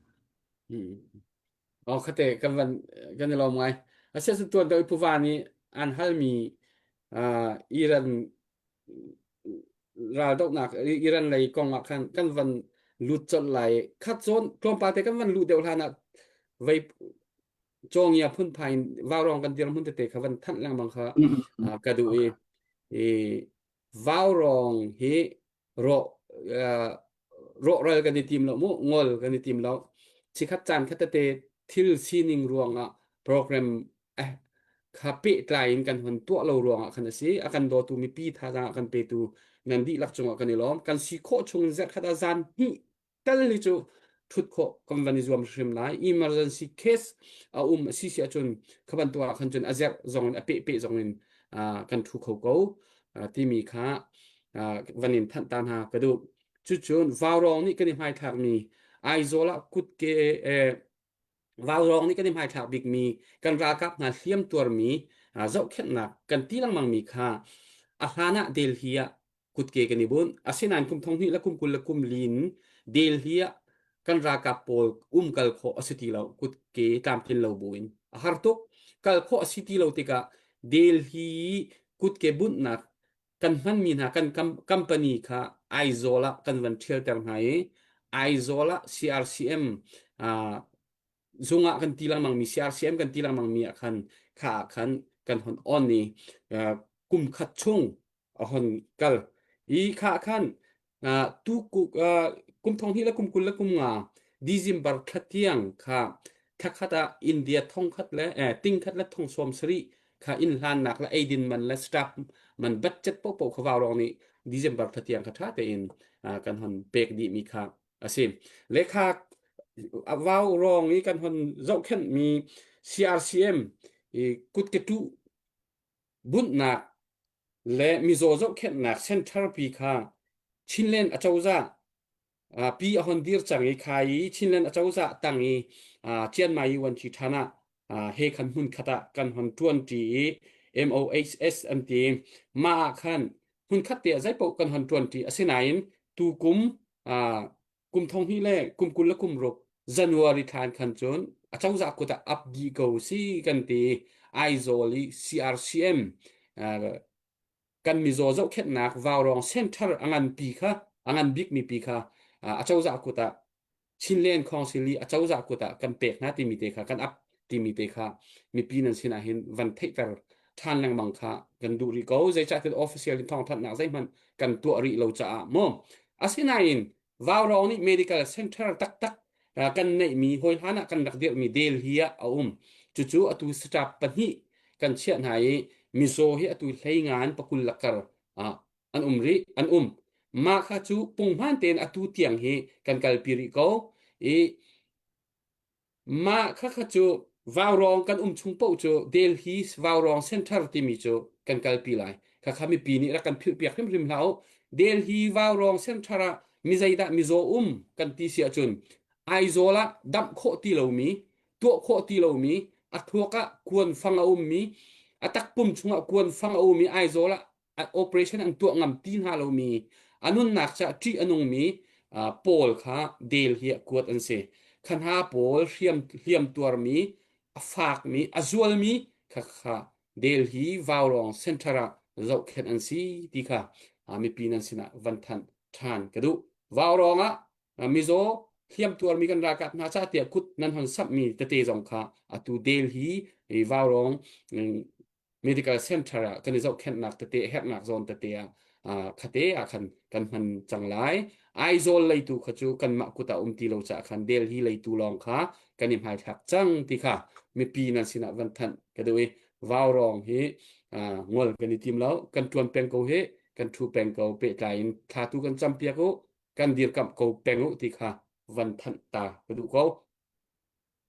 Oh khate kan van kan i lawm ngai. Asiah tuan deuh i Puva nih an halmi uh, Iran raldohnak Iran lei kong ah khan kan van lut colh lai. Khat zawn tlawmpal te kan van luh deuh hlan ah vei cawngia phunphai in vaurawng kan dirhmun tete kha van thanh lengmang kha uh, ka duh i i vaurawng hi rawh uh, rawhral kan i tim lo mu ngol kan i tim lo chikhat caan khat tete thil sining ruangah program eh kha pehtlai in kan hon tuah lo ruangah khan a si a kan dawtu mipi thazaang a kan petu nan dihlak cungah kan i lawm kan si khawh chung zarh khat ah zan hnih tal hi cu thut khawh kan van i zuam hrim lai emergency case a um a si si ahcun kha bantuk ah khan cun a zerh zong in a peh peh zong in kan thu kho ko timi kha van in thanh ta hna ka duh cucun vaurawng nih kan i hmaithlakmi Aizawl ah kutke vaurawng nih kan i hmaithlak bikmi kan ralkap hna hliam tuarmi zohkhenhnak kan ti lengmangmi kha a hlan ah Delhi ah kutke kan i bunh. Asinain kum thong hnih le kum 20 le kum lin Delhi ah kan ralkap pawl um kal khawh a si ti lo kutke tlamtlin lo buin a har tuk kal khawh a si ti lo tikah Delhi kutke bunhnak kan hmanmi hna kan company kha Aizawl ah kan van ṭhialter hna i Aizawl ah CRCM zung ah kan ti lengmangmi CRCM kan ti lengmangmi ah khan kha ah khan kan hon on i kum khat chung a hon kal i kha khan tu kum thong hnih le kum 20 le kum nga December thla tiang kha thla ah India thong khat le ting khat le thong sawm sarih kha inn hlannak le eidin man le staff man budget popo kha vau rong nih December thla tiang kha tha tein kan hon pek dih mi kha a si lekha vau rong i kan hon zohkhenh mi CRCM i kutke tu bunhnak le mizaw zohkhenhnak center pi kha Chinland acozah pi a hon dir cang i khai i Chinland acozah tang i Chiang Mai Yuanchi ṭhan ah he khan hmun khat ah kan hon ṭuan ṭi i MOHS an ti mah ah khan hmun khat te ah zeipaoh kan hon ṭuan ṭi asinain tu kum. Kum thong hnih le kum 20 le kum ruk January thla in khan cun acozah kut ah ap dih ko si kan ti. Aizawl i CRCM kan mizaw zohkhenhnak Vaurawng Center a nganpi kha a ngan bikmi pi kha acozah kut ah Chinland Council i acozah kut ah kan pek hna timi te kha kan ap timi te kha mipi nan sinah hin van theihter ṭhan lengmang kha kan duh rih ko. Zeicahtiah official in thawngthanhnak zeihmanh kan tuah rih lo caah mu. Asinain Vaurawng nih medical center taktak kan neihmi hawi hlan ah kan rak dirhmi Delhi ah a um. Cucu atu staff pahnih kan chiah hna i mizaw hi atu hlei ngan pakul lakar an um rih an um. Mah kha cu punghman tein atu tiang hi kan kalpi rih ko i Mah khakha cu Vaurawng kan um chung paoh cu Delhi Vaurawng Center timi cu kan kalpi lai. Khakha mipi nih rak kan philhpiak hrimhrim hlah u. Delhi Vaurawng Center ah mi zeidah mizaw um kan ti si ahcun Aizawl ah damh khawh ti lomi, tuah khawh ti lomi, a thluak ah kuanfang a ummi, a takpum chungah kuanfang a um i Aizawl ah operation an tuah ngam ti hna lomi a nunnak caah ṭih a nungmi pawl kha Delhi ah kuat an si. Kha hna pawl hriam hliam tuarmi a fakmi a zualmi kha kha Delhi Vaurawng Center ah zohkhenh an si ti kha mipi nan sinah van thanh ṭhan ka duh. Vaurawng ah mizaw hliam tuarmi kan ralkap hna ca tiah kut nan hon samhmi tete zong kha atu Delhi Vaurawng medical center ah kan i zohkhenhnak tete herhnak zawn tete ah khate ah khan kan hman cang lai. Aizawl leitu kha cu kanmah kut ah um ti lo caah khan Delhi leitu lawng kha kan i hmaithlak cang ti kha mipi nan sinah van thanh ka duh i Vaurawng hi ngol kan i tim lo kan tuan peng ko hi kan thu peng ko pehtlai in thla tu kan cam piak u kan dirkamh ko peng u ti kha van thanh ta ka duh ko.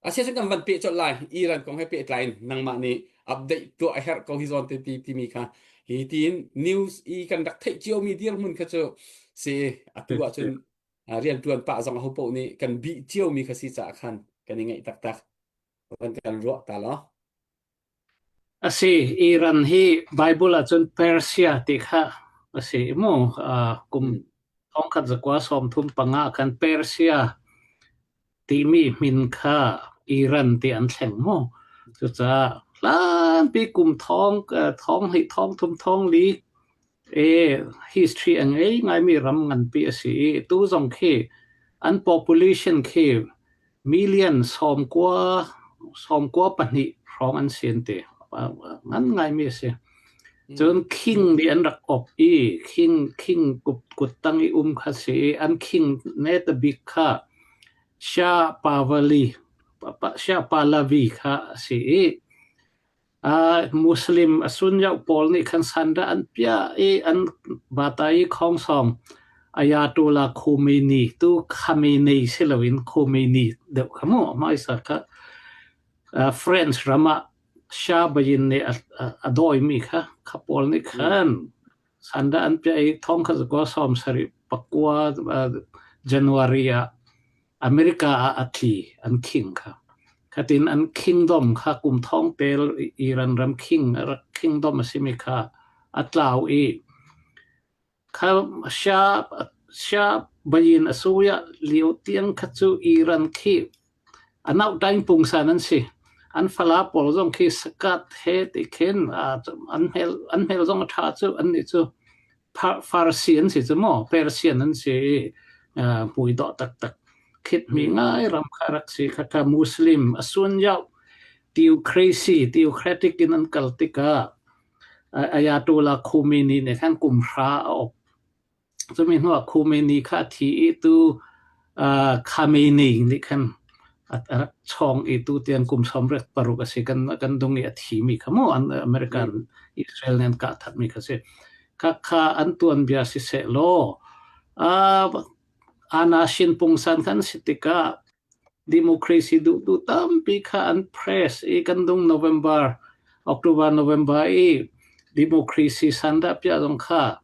Asiacun kan van peh colh lai. Iran kong he pehtlai in nangmah nih update tuah a herh ko hi zawn te ti timi kha hi tiin news i kan rak theih ciomi dirhmun kha cu si atu ahcun riantuan pah zong aho paoh nih kan bih ciomi kha si caah khan kan i ngaih taktak. Van kan ruah ta law. A si, Iran hi Bible ahcun Persia ti kha a si mu. Kum thongkhat zakua 35 khan Persia timi min kha Iran ti an thleng mu. Cucaah hlanpi kum thong thong hnih thong thum thong li e history a ngei ngaimi ram nganpi a si i tu zong khi an population khi Million 92 hrawng an si an ti. Ngan ngaimi a si. Cun king nih an rak awk i king king kuttang i um kha si i an king neta bik kha Shah Pavali Shah Pahlavi kha a si i Muslim a sunyoh pawl nih khan sandah an piah i an vata i khongsong Ayatollah Khomeini tu Khamenei si loin Khomeini deuh kha mu hmaisa kha French ram ah Shah Bayin nih a dawimi kha kha pawl nih khan sandah an piah i thong kha zakua 79 January ah America ah a tli, an king kha. Khatin an kingdom kha kum thong tel Iran ram king kingdom a simi kha a tlau i kha Shah Shah bayin a suya lio tiang kha cu Iran khi a nauhtaing pungsan an si. An fala pawl zong khi sakat he ti khin an hmel an hmel zong a ṭha cu an nih cu Farsi an si cu maw Persian an si i hmui dawh taktak khitmi ngai ram kha rak si kha kha Muslim a sun yau theocracy theocratic in an kal tikah Ayatollah Khomeini nih khan kum hra a uk cumi hnuah Khomeini kha a thi i tu Khamenei nih khan a rak chawng i tu tiang kum 76 a si kan kan dung i a thimi kha mu an American Israel nih an kah thatmi kha si kha kha an tuanbia siseh law anashin pungsan kan si tikah democracy duh tu tampi kha an press i kan dung November October November i democracy sandah piah zong kha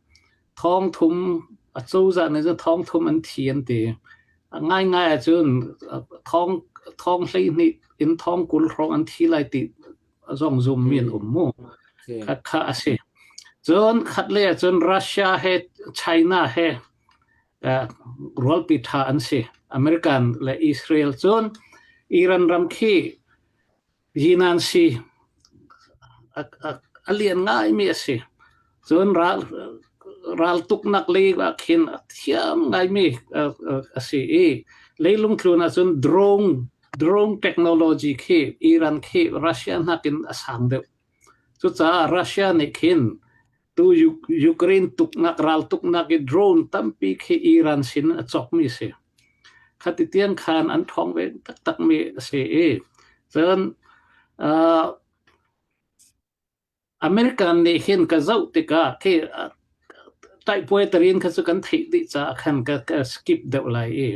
thong thum a cozah nih cun thong thum an thi an ti. A ngaingai ahcun thong thong 12 in thong 20 hrawng an thi lai ti zong zummi an um mu. Kha kha a si. Cun khat lei ahcun Russia he China he. Rualpi ṭha an si. American le Israel cun Iran ram khi yinan si a lian ngaimi a si. Cun ral raltuknak lei ah khin a thiam ngaimi a si i leilung tlun ahcun drone drone technology khi Iran khi Russia nakin a sang deuh. Cucaah Russia nih khin Tu Ukraine tuknak raltuknak i drone tampi khi Iran sin a cawkmi si. Khati tiang khan an ṭhawng ve taktakmi a si i cun uh, American nih hin ka zoh tikah khi taihpuai tarin kha cu kan theih dih caah khan ka, ka skip deuh lai i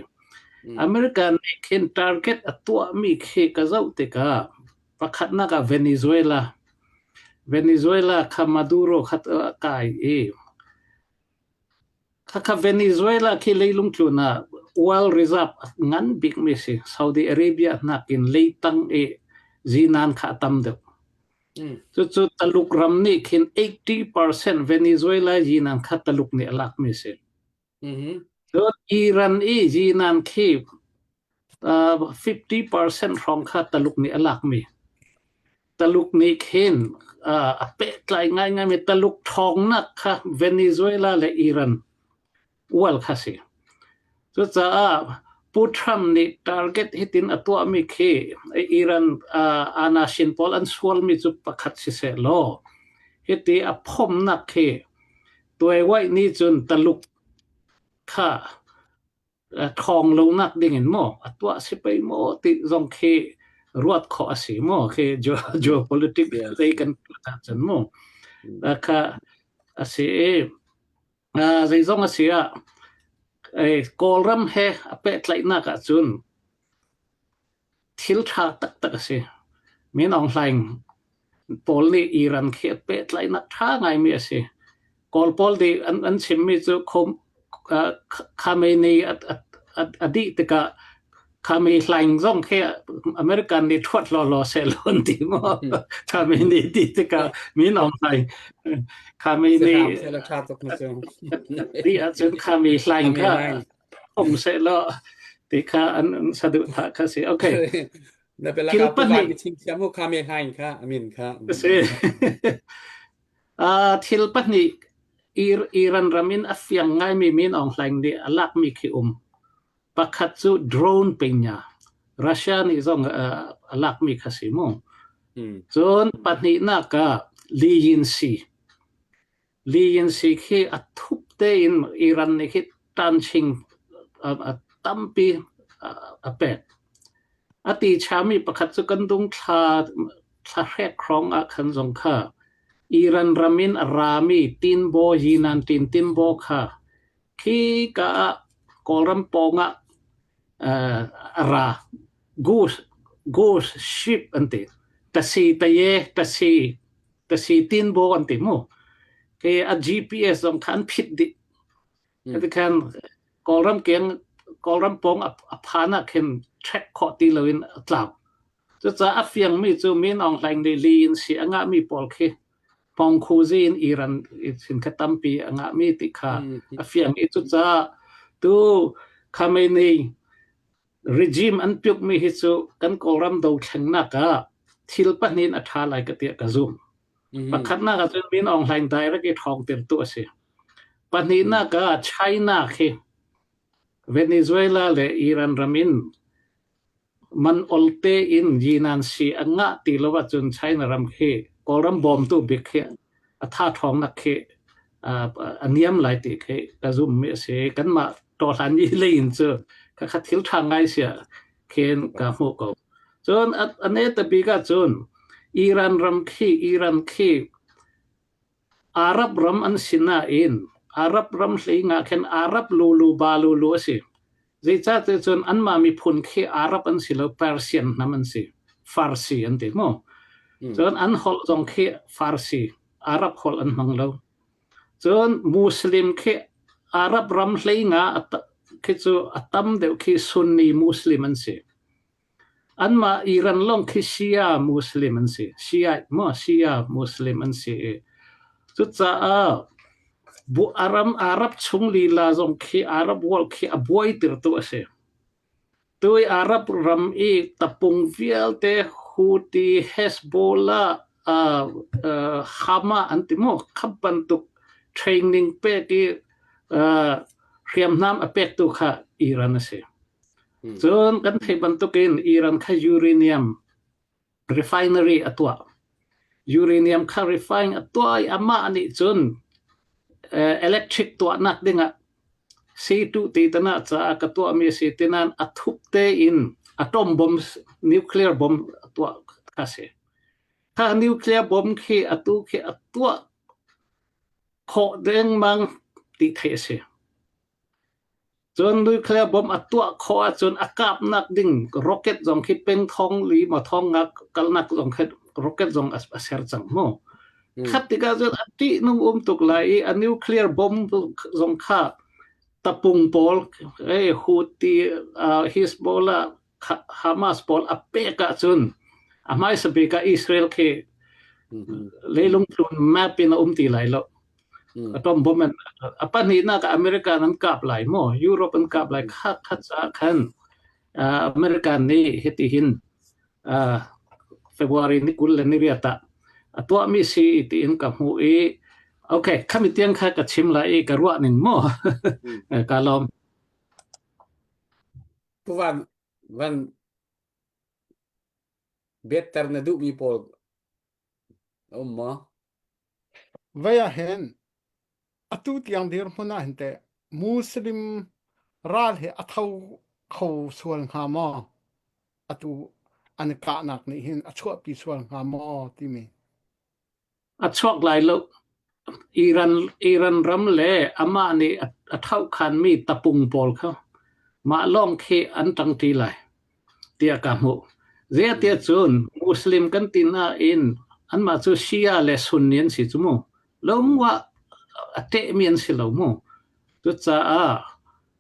American nih khin target a tuahmi khi ka zoh tikah Pakhatnak ah Venezuela. Venezuela kha Maduro kha a kai i khakha Venezuela khi leilung tlun ah oil reserve a ngan bikmi si. Saudi Arabia nakin leitang i zinan kha a tam deuh. Cucu Taluk ram nih khin 80% Venezuela zinan kha Taluk nih a lakmi si. Cun Iran i zinan khi 50% hrawng kha Taluk nih a lakmi. Taluk nih khin a pehtlai ngaingaimi Taluk ṭhawngnak kha Venezuela le Iran ual kha si. Cucaah Pu Trump nih target hitin a tuahmi khi Iran anashin pawl an sualmi cu pakhat siseh law hiti a phomnak khi tuaiwaih nih cun Taluk kha ṭhawng lonak ding in maw a tuah si pei maw ti zong khi ruat khawh a si maw khi geopolitics lei kan tuah ahcun mu kha a si i zeizong a si ah Kawlram he a pehtlaihnak ahcun Thil ṭha taktak a si. Min Aung Hlaing pawl nih Iran khi a pehtlaihnak ṭha ngaimi a si. Kawl pawl nih an, an chimmi cu Khamenei a, a, a, a dih tikah Khamenei Hlaing zong khi American nih ṭhuat lawlaw sehlaw an ti maw? Khamenei ti tikah Min Aung Hlaing Khamenei dih ahcun Khamenei Hlaing kha um sehlaw ti kha an saduhthah kha si. Okay. Na pelaka pu van chim thiam u kha me hlain kha amin kha. Si. Uh, thil pahnih Iran ram in a fiang ngaimi Min Aung Hlaing nih a lakmi khi um. Pakhat cu drone penya. Russia nih zong uh, a lakmi kha si mu. Cun pahnihnak ah Li Yinsi. Li-yin-si khi a thup tein Iran nih khi tanching a tampi a pek. A ti chami pakhat cu kan dung thla thla hrek hrawng ah khan zong kha Iran ram in a rami tinbaw yinan tin tinbaw kha khi ka ah Kawlram pawng ah a ra goose goose ship an ti tasi taye tasi Tasi tinbaw an ti mu. Ke a GPS zong kha an phit dih. Kati khan Kawlram keng Kawlram pawng a phan ah khin track khawh ti loin a tlau. Cucaah a fiangmi cu Min Aung Hlaing nih li in si a ngahmi pawl khi Hmawngkhuzi in Iran sin kha tampi a ngahmi ti kha a fiang i cucaah tu Khamenei Regime an piukmi hi cu kan Kawlram dothlennak ah thil pahnih in a ṭha lai ka tiah ka zumh. Pakhatnak ah cun Min Aung Hlaing direct i ṭhawngtertu a si. Pahnihnak ah China khi Venezuela le Iran ram in man olte in yinan si a ngah ti lo ahcun China ram khi Kawlram bawmtu bik khi a tha ṭhawngnak khi a niam lai ti khi ka zummi a si. Kanmah tawhlan i lei in cu khakha thil ṭha ngai sia khin ka hmuh ko. Cun a ne ta bik ahcun Iran ram khi Iran khi Arab ram an si nain Arab ram hlei nga khin Arab lulu ba lulu a si. Zeicahtiah cun anmah miphun khi Arab an si lo Persian hnam an si. Farsi an ti mu. Cun an holh zong khi Farsi Arab holh an hmang lo. Cun Muslim khi Arab ram hlei nga khi cu a tam deuh khi Sunni Muslim an si. Anmah Iran lawng khi Shia Muslim an si. Shia maw Shia Muslim an si i cucaah. Bu Aram Arab chung lila zong khi Arab world khi a buai tirtu a si. Tui Arab ram i tapung vialte Houthi, Hezbollah, uh, uh, Hamas an ti maw khap bantuk training pek i uh, hriamnam a pektu kha Iran a si. Cun kan theih bantukin Iran kha uranium refinery a tuah. Uranium kha refine a tuah i amah nih cun electric tuahnak dingah sii-tuh ti tana caah ka tuahmi a si tinain a thup tein atom bomb nuclear bomb a tuah kha a si. Kha nuclear bomb khi atu khi a tuah khawh dengmang ti theih a si. Cun nuclear bomb a tuah khawh ahcun a kapnak ding rocket zong khi peng thong li maw thong nga kalnak zong khi rocket zong a ser cang mu. Khat tikah cun a ṭihnung um tuk lai i a nuclear bomb zong kha tapung pawl eh Houthi Hezbollah Hamas pawl a pek ahcun a hmaisa bik ah Israel khi leilung tlun map in a um ti lai lo. Atom bomb an a pahnihnak ah American an kap lai maw Europe an kap lai kha kha caah khan American nih hiti hin February ni 20 le ni riat ah a tuahmi si tiin ka hmuh i okay khami tiang kha ka chim lai i ka ruah ning maw ka lawm. Pu Van van better na duhmi pawl a um maw? Vei ah hin atu tiang dirhmun ah hin teh Muslim ral hi a tho kho sual hnga maw? Atu an kahnak nih hin a chuahpi sual hnga maw timi. A chuak lai lo. Iran, Iran ram le amah nih a thohkhanmi tapung pawl kha mah lawng khi an ṭangṭi lai. Tiah ka hmuh. Zeitiah cun Muslim kan ti nain anmah cu Shia le Sunni an si cu mu. Lungwah a ṭehmi an si lo mu. Cucaah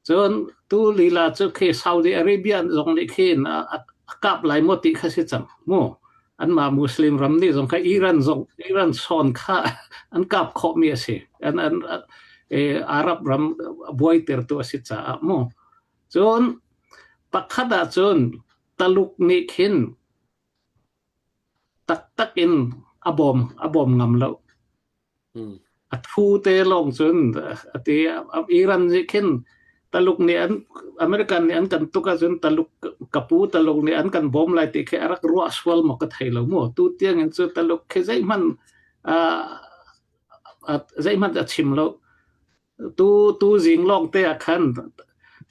cun tu lila cu khi Saudi Arabia zong nih khin a, a, a kap lai maw ti kha si cang mu. Anmah Muslim ram nih zong kha Iran zong Iran sawn kha an kap khawhmi a si. An, an, eh, Arab ram buaitertu a si caah mu. Cun pakhat ahcun Taluk nih khin taktak in a bawm a bawm ngam lo. A thu te lawng cun a ti. Iran nih khin Taluk nih an American nih an kan tuk ahcun Taluk kapu Taluk nih an kan bawm lai ti khi a rak ruah sual maw ka thei lo mu. Tu tiang in cu Taluk khi zeihmanh uh, zeihmanh a chim lo. Tu tu zing lawng te ah khan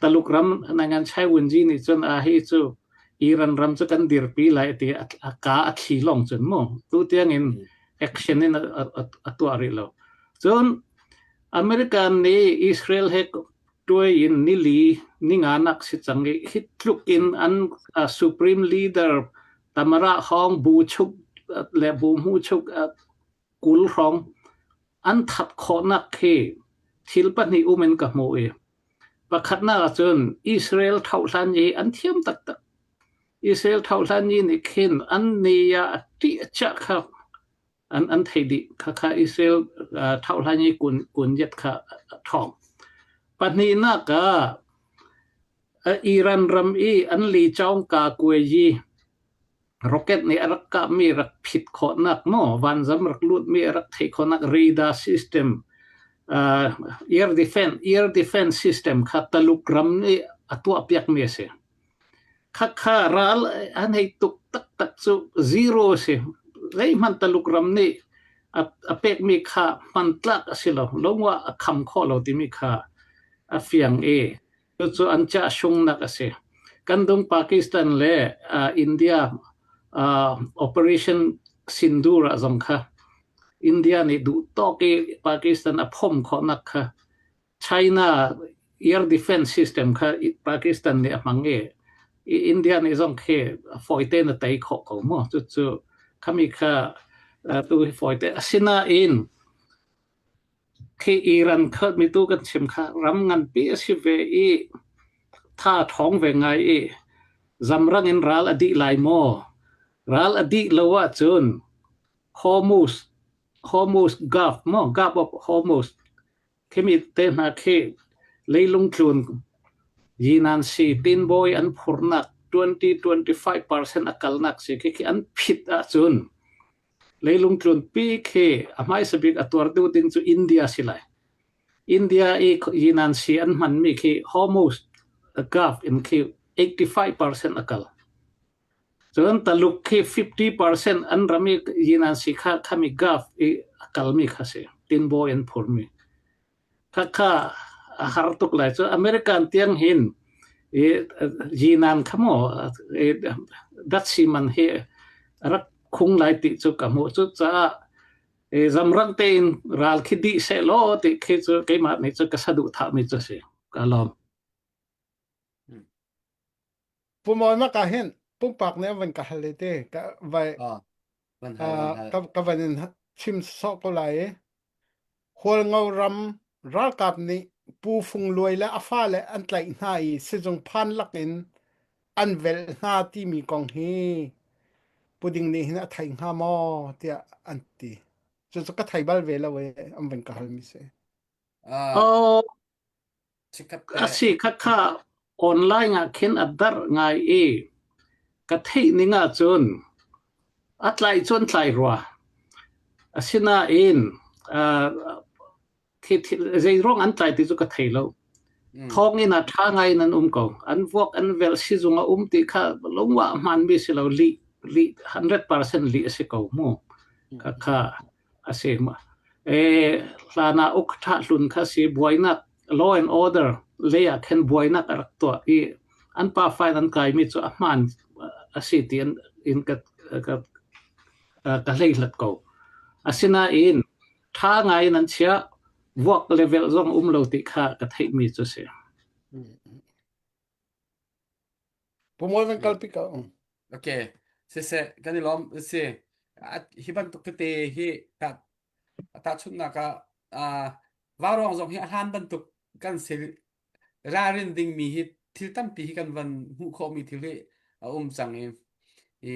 Taluk ram nangan Chai Wunji nih cun a hi cu Iran ram cu kan dirpi lai ti a ka a thli lawng cun mu tu tiang in action in a, a, a tuah rih lo. Cun American nih Israel he tuai in nili ninga nak si cang i hi tluk in an uh, supreme leader Tamara Hong bu chuk le bu mu chuk uh, 20 hrawng an that khawhnak khi thil pahnih um in ka hmuh i pakhatnak ahcun Israel thohhlan i an thiam taktak. Israel thohhlan i nih khin an ni ah a ṭih a chiah kha an an thei dih. Khakha Israel uh, thohhlan i kun kun yet kha a ṭhawng. Pahnihnak ah Iran ram i an li chaung ka kuai yi Rocket nih a rak kahmi rak phit khawhnak maw vanzam rak lutmi a rak theih khawhnak radar system uh, air defense air defense system kha Taluk ram nih a tuahpiakmi a si. Khakha ral an hei tuk taktak cu zero a si. Zeihmanh Taluk ram nih a, a pekmi kha hmantlak a si lo. Longwa a kham khawh lo timi kha a fiang i Cucu an chiah sungnak a si. Kan dung Pakistan le uh, India uh, Operation Sindoor ah zong kha India nih duh tawk i Pakistan a phom khawhnak kha China air defense system kha Pakistan nih a hmang i India nih zong khi fawi tein a tei khawh ko mu. Cucu khami kha uh, tu hi fawi te asinain Khi Iran kha mitu kan chim kha ram nganpi a si ve i tha ṭhawng ve ngai i zamrang in ral a dih lai maw? Ral a dih lo ahcun Hormuz Hormuz Gulf maw Gulf of Hormuz. Khimi te hna khi leilung tlun yinan si tinbawi an phurnak 20-25% a kalnak si khi khi an phit ahcun leilung tlun pi khi a hmaisa bik a tuar deuh ding cu India si lai. India i yinan si an hmanmi khi Hormuz Gulf in khi 85% a kal. Cun Taluk khi 50% an ram i yinan si kha khami Gulf i a kalmi kha si. Tinbawi an phurmi. Khakha a har tuk lai cu American tiang hin i yinan kha maw datsi man hi rak khung lai ti cu ka hmuh. Cucaah zamrang tein ral khi dih seh law ti khi cu keimah nih cu ka saduhthahmi cu a si. Ka lawm. Pumawi ma ka hin pumpak nih an van ka hal te ka vai Ah, van hal van hal. ka ka van in chim sawh ko lai i Hualngo ram ralkap nih Pu Fung Luai le a fale an tlaih hna i sizung phan lakin an velh hna timi kong hi Puding nih hin a thei hnga maw tiah an ti. Cucu ka thei bal ve lo i an van ka halmi si. Ah, Oh, chikkhat a te. si khakha online ah khin a darh ngai i ka theih ning ahcun a tlai cu an tlai rua. Asinain uh, zeiruang an tlai ti cu ka thei lo. Mm. Thawnginn ah ṭha ngai in an um ko. An vuak an velh sizung a um ti kha lungwah hmaanmi si lo lih lih 100% lih a si ko mu. Kha kha a si. E hlan ah uk ṭha hlun kha si buainak law and order lei ah khin buainak a rak tuah i an pa file an kaimi cu a hmaan a si ti in, in ka, ka, ka hleihlat ko. Asinain ṭha ngai in an chiah vuak level zong um lo ti kha ka theihmi cu si. Pumawi van kalpi ko. Okay. Siseh, kan i lawm. Si. Hi bantuk tete hi ta tahchunhnak ah uh, vaurawng zong hi a hlan bantuk kan si ralrin dingmi hi thil tampi hi kan van hmuh khawhmi thil hi a um cang i i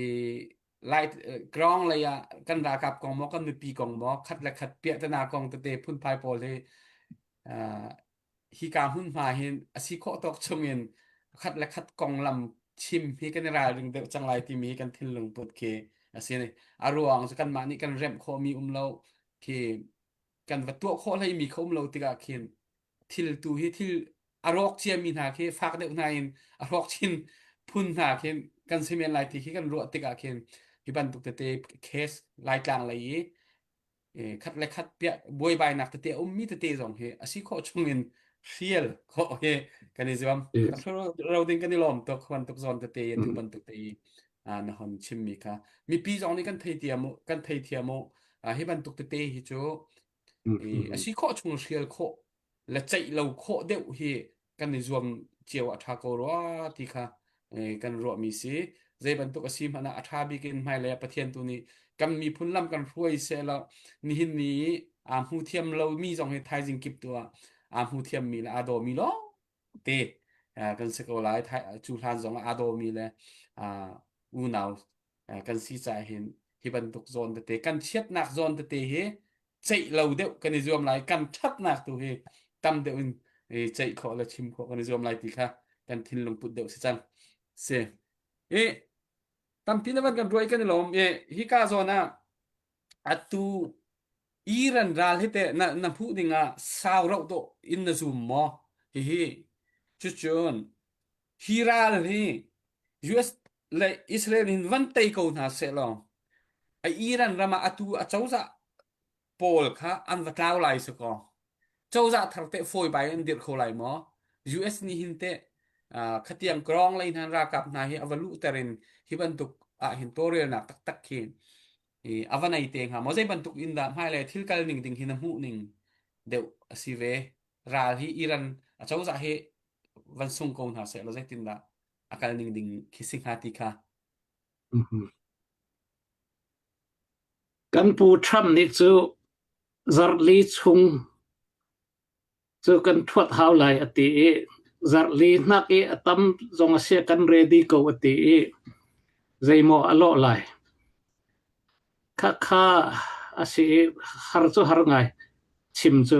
lai ground lei ah kan ralkap kong maw kan mipi kong maw khat le khat piahtana kong tete phunphai pawl hi uh, hika hmunhma hin a si khawh tawk chungin khat le khat konglam chim hi kan i ralring deuh cang lai timi hi kan thinlung put khi a si a ruang cu kanmah nih kan remh khawhmi um lo khi kan va tuah khawh hleimi kha um lo tikah khin thil tu hi thil a rawk ciami hna khi fak deuh hna in a rawk chin phun hna khin kan si men lai ti khi kan ruah tikah khin hi bantuk tete case Laitlang lei i khat le khat piah buaibainak tete a ummi tete zong hi a si khawh chungin hrial khawh hi kan i zuam ro ding kan i lawm tuk bantuk zawn tete tu bantuk te i na hon chimmi kha mipi zong nih kan thei thiam kan thei thiam u hi bantuk tete hi cu a si khawh chung hrial khawh le ceih lo khawh deuh hi kan i zuam cio a ṭha ko rua ti kha kan ruahmi si. Zei bantuk a si hmanh ah a ṭha bik in hmailei ah Pathian tu nih kan miphun lam kan hruai sehlaw nihin ni i aa hmu thiam lomi zong hi thaizing kip tu ah aa hmu thiammi le aa dawmi lawng te kan si ko lai. Cu hlan zong ah aa dawmi le unau kan si caah hin hi bantuk zawn tete kan chiatnak zawn tete hi ceih lo deuh kan i zuam lai kan ṭhatnak tu hi tam deuh in ceih khawh le chim khawh kan i zuam lai ti kha kan thinlung put deuh si cang si i tampi na van kan ruai kan i lawm i hika zawn ah atu Iran ral hi te na na hmuh ding ah sau rauh to in na zum maw hihi cucun hi ral hi US le Israel hin van tei ko hna seh law a Iran ram ah atu a cozah pawl kha an va tlau lai si kaw cozah thar teh fawi bai an dirh kho lai maw US nih hin teh khatiang krong lei hna ralkap hna hi a va luhter in hi bantuk ah hin tawlrelnak taktak khi a va nei te hnga maw zei bantuk in dah hmailei thil kal ning ding hi na hmuh ning deuh a si ve ral hi Iran a cozah hi van sung ko hna seh law zeitindah a kal ning ding khi si hnga ti kha Kan pu Trump nih cu zarhli chung cu kan ṭhuat hau lai a ti i zarhli hnak i a tam zong a si kan ready ko a ti i zeimaw a lawh lai. Khakha a si i har cu har ngai chim cu.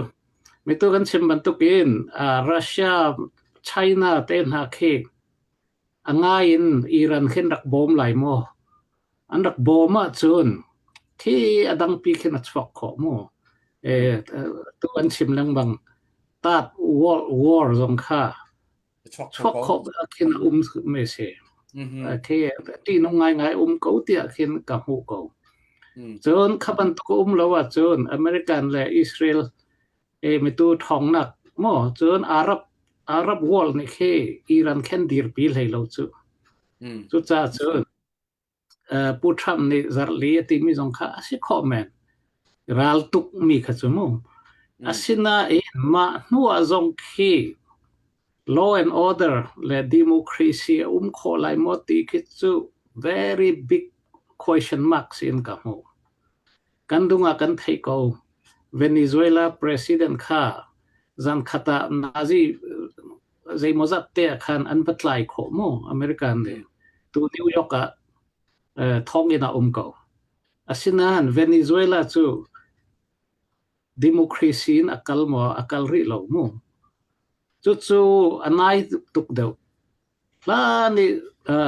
Mitu kan chim bantukin uh, Russia, China te hna khi a ngai in Iran khin rak bawm lai maw? An rak bawm ahcun khi a dangpi khin a chuak khawh mu. Eh, tu an chim lengmang Third World War zong kha chuak khawh khin a um me si. Khi ṭihnung ngaingai um ko tiah khin ka hmuh ko. Cun kha bantuk a um lo ahcun American le Israel e mitu ṭhawngnak maw cun Arab Arab world nih khi Iran khen dirpi hlei lo cu. Cucaah cun Pu Trump nih zarhli a timi zong kha a si khawh men. Ral tukmi kha cu mu. Asinain mah hnu ah zong khi law and order le democracy a um khawh lai maw ti khi cu very big question mark in ka hmuh. Kan dung ah kan theih ko. Venezuela president kha zankhat ah Nazi zeimawzat te ah khan an va tlai khawh mu American nih. Tu New York ah thonginn ah um ko. Asinain Venezuela cu democracy in a kal maw a kal rih lo mu. Cucu a nai tuk deuh. Hlan i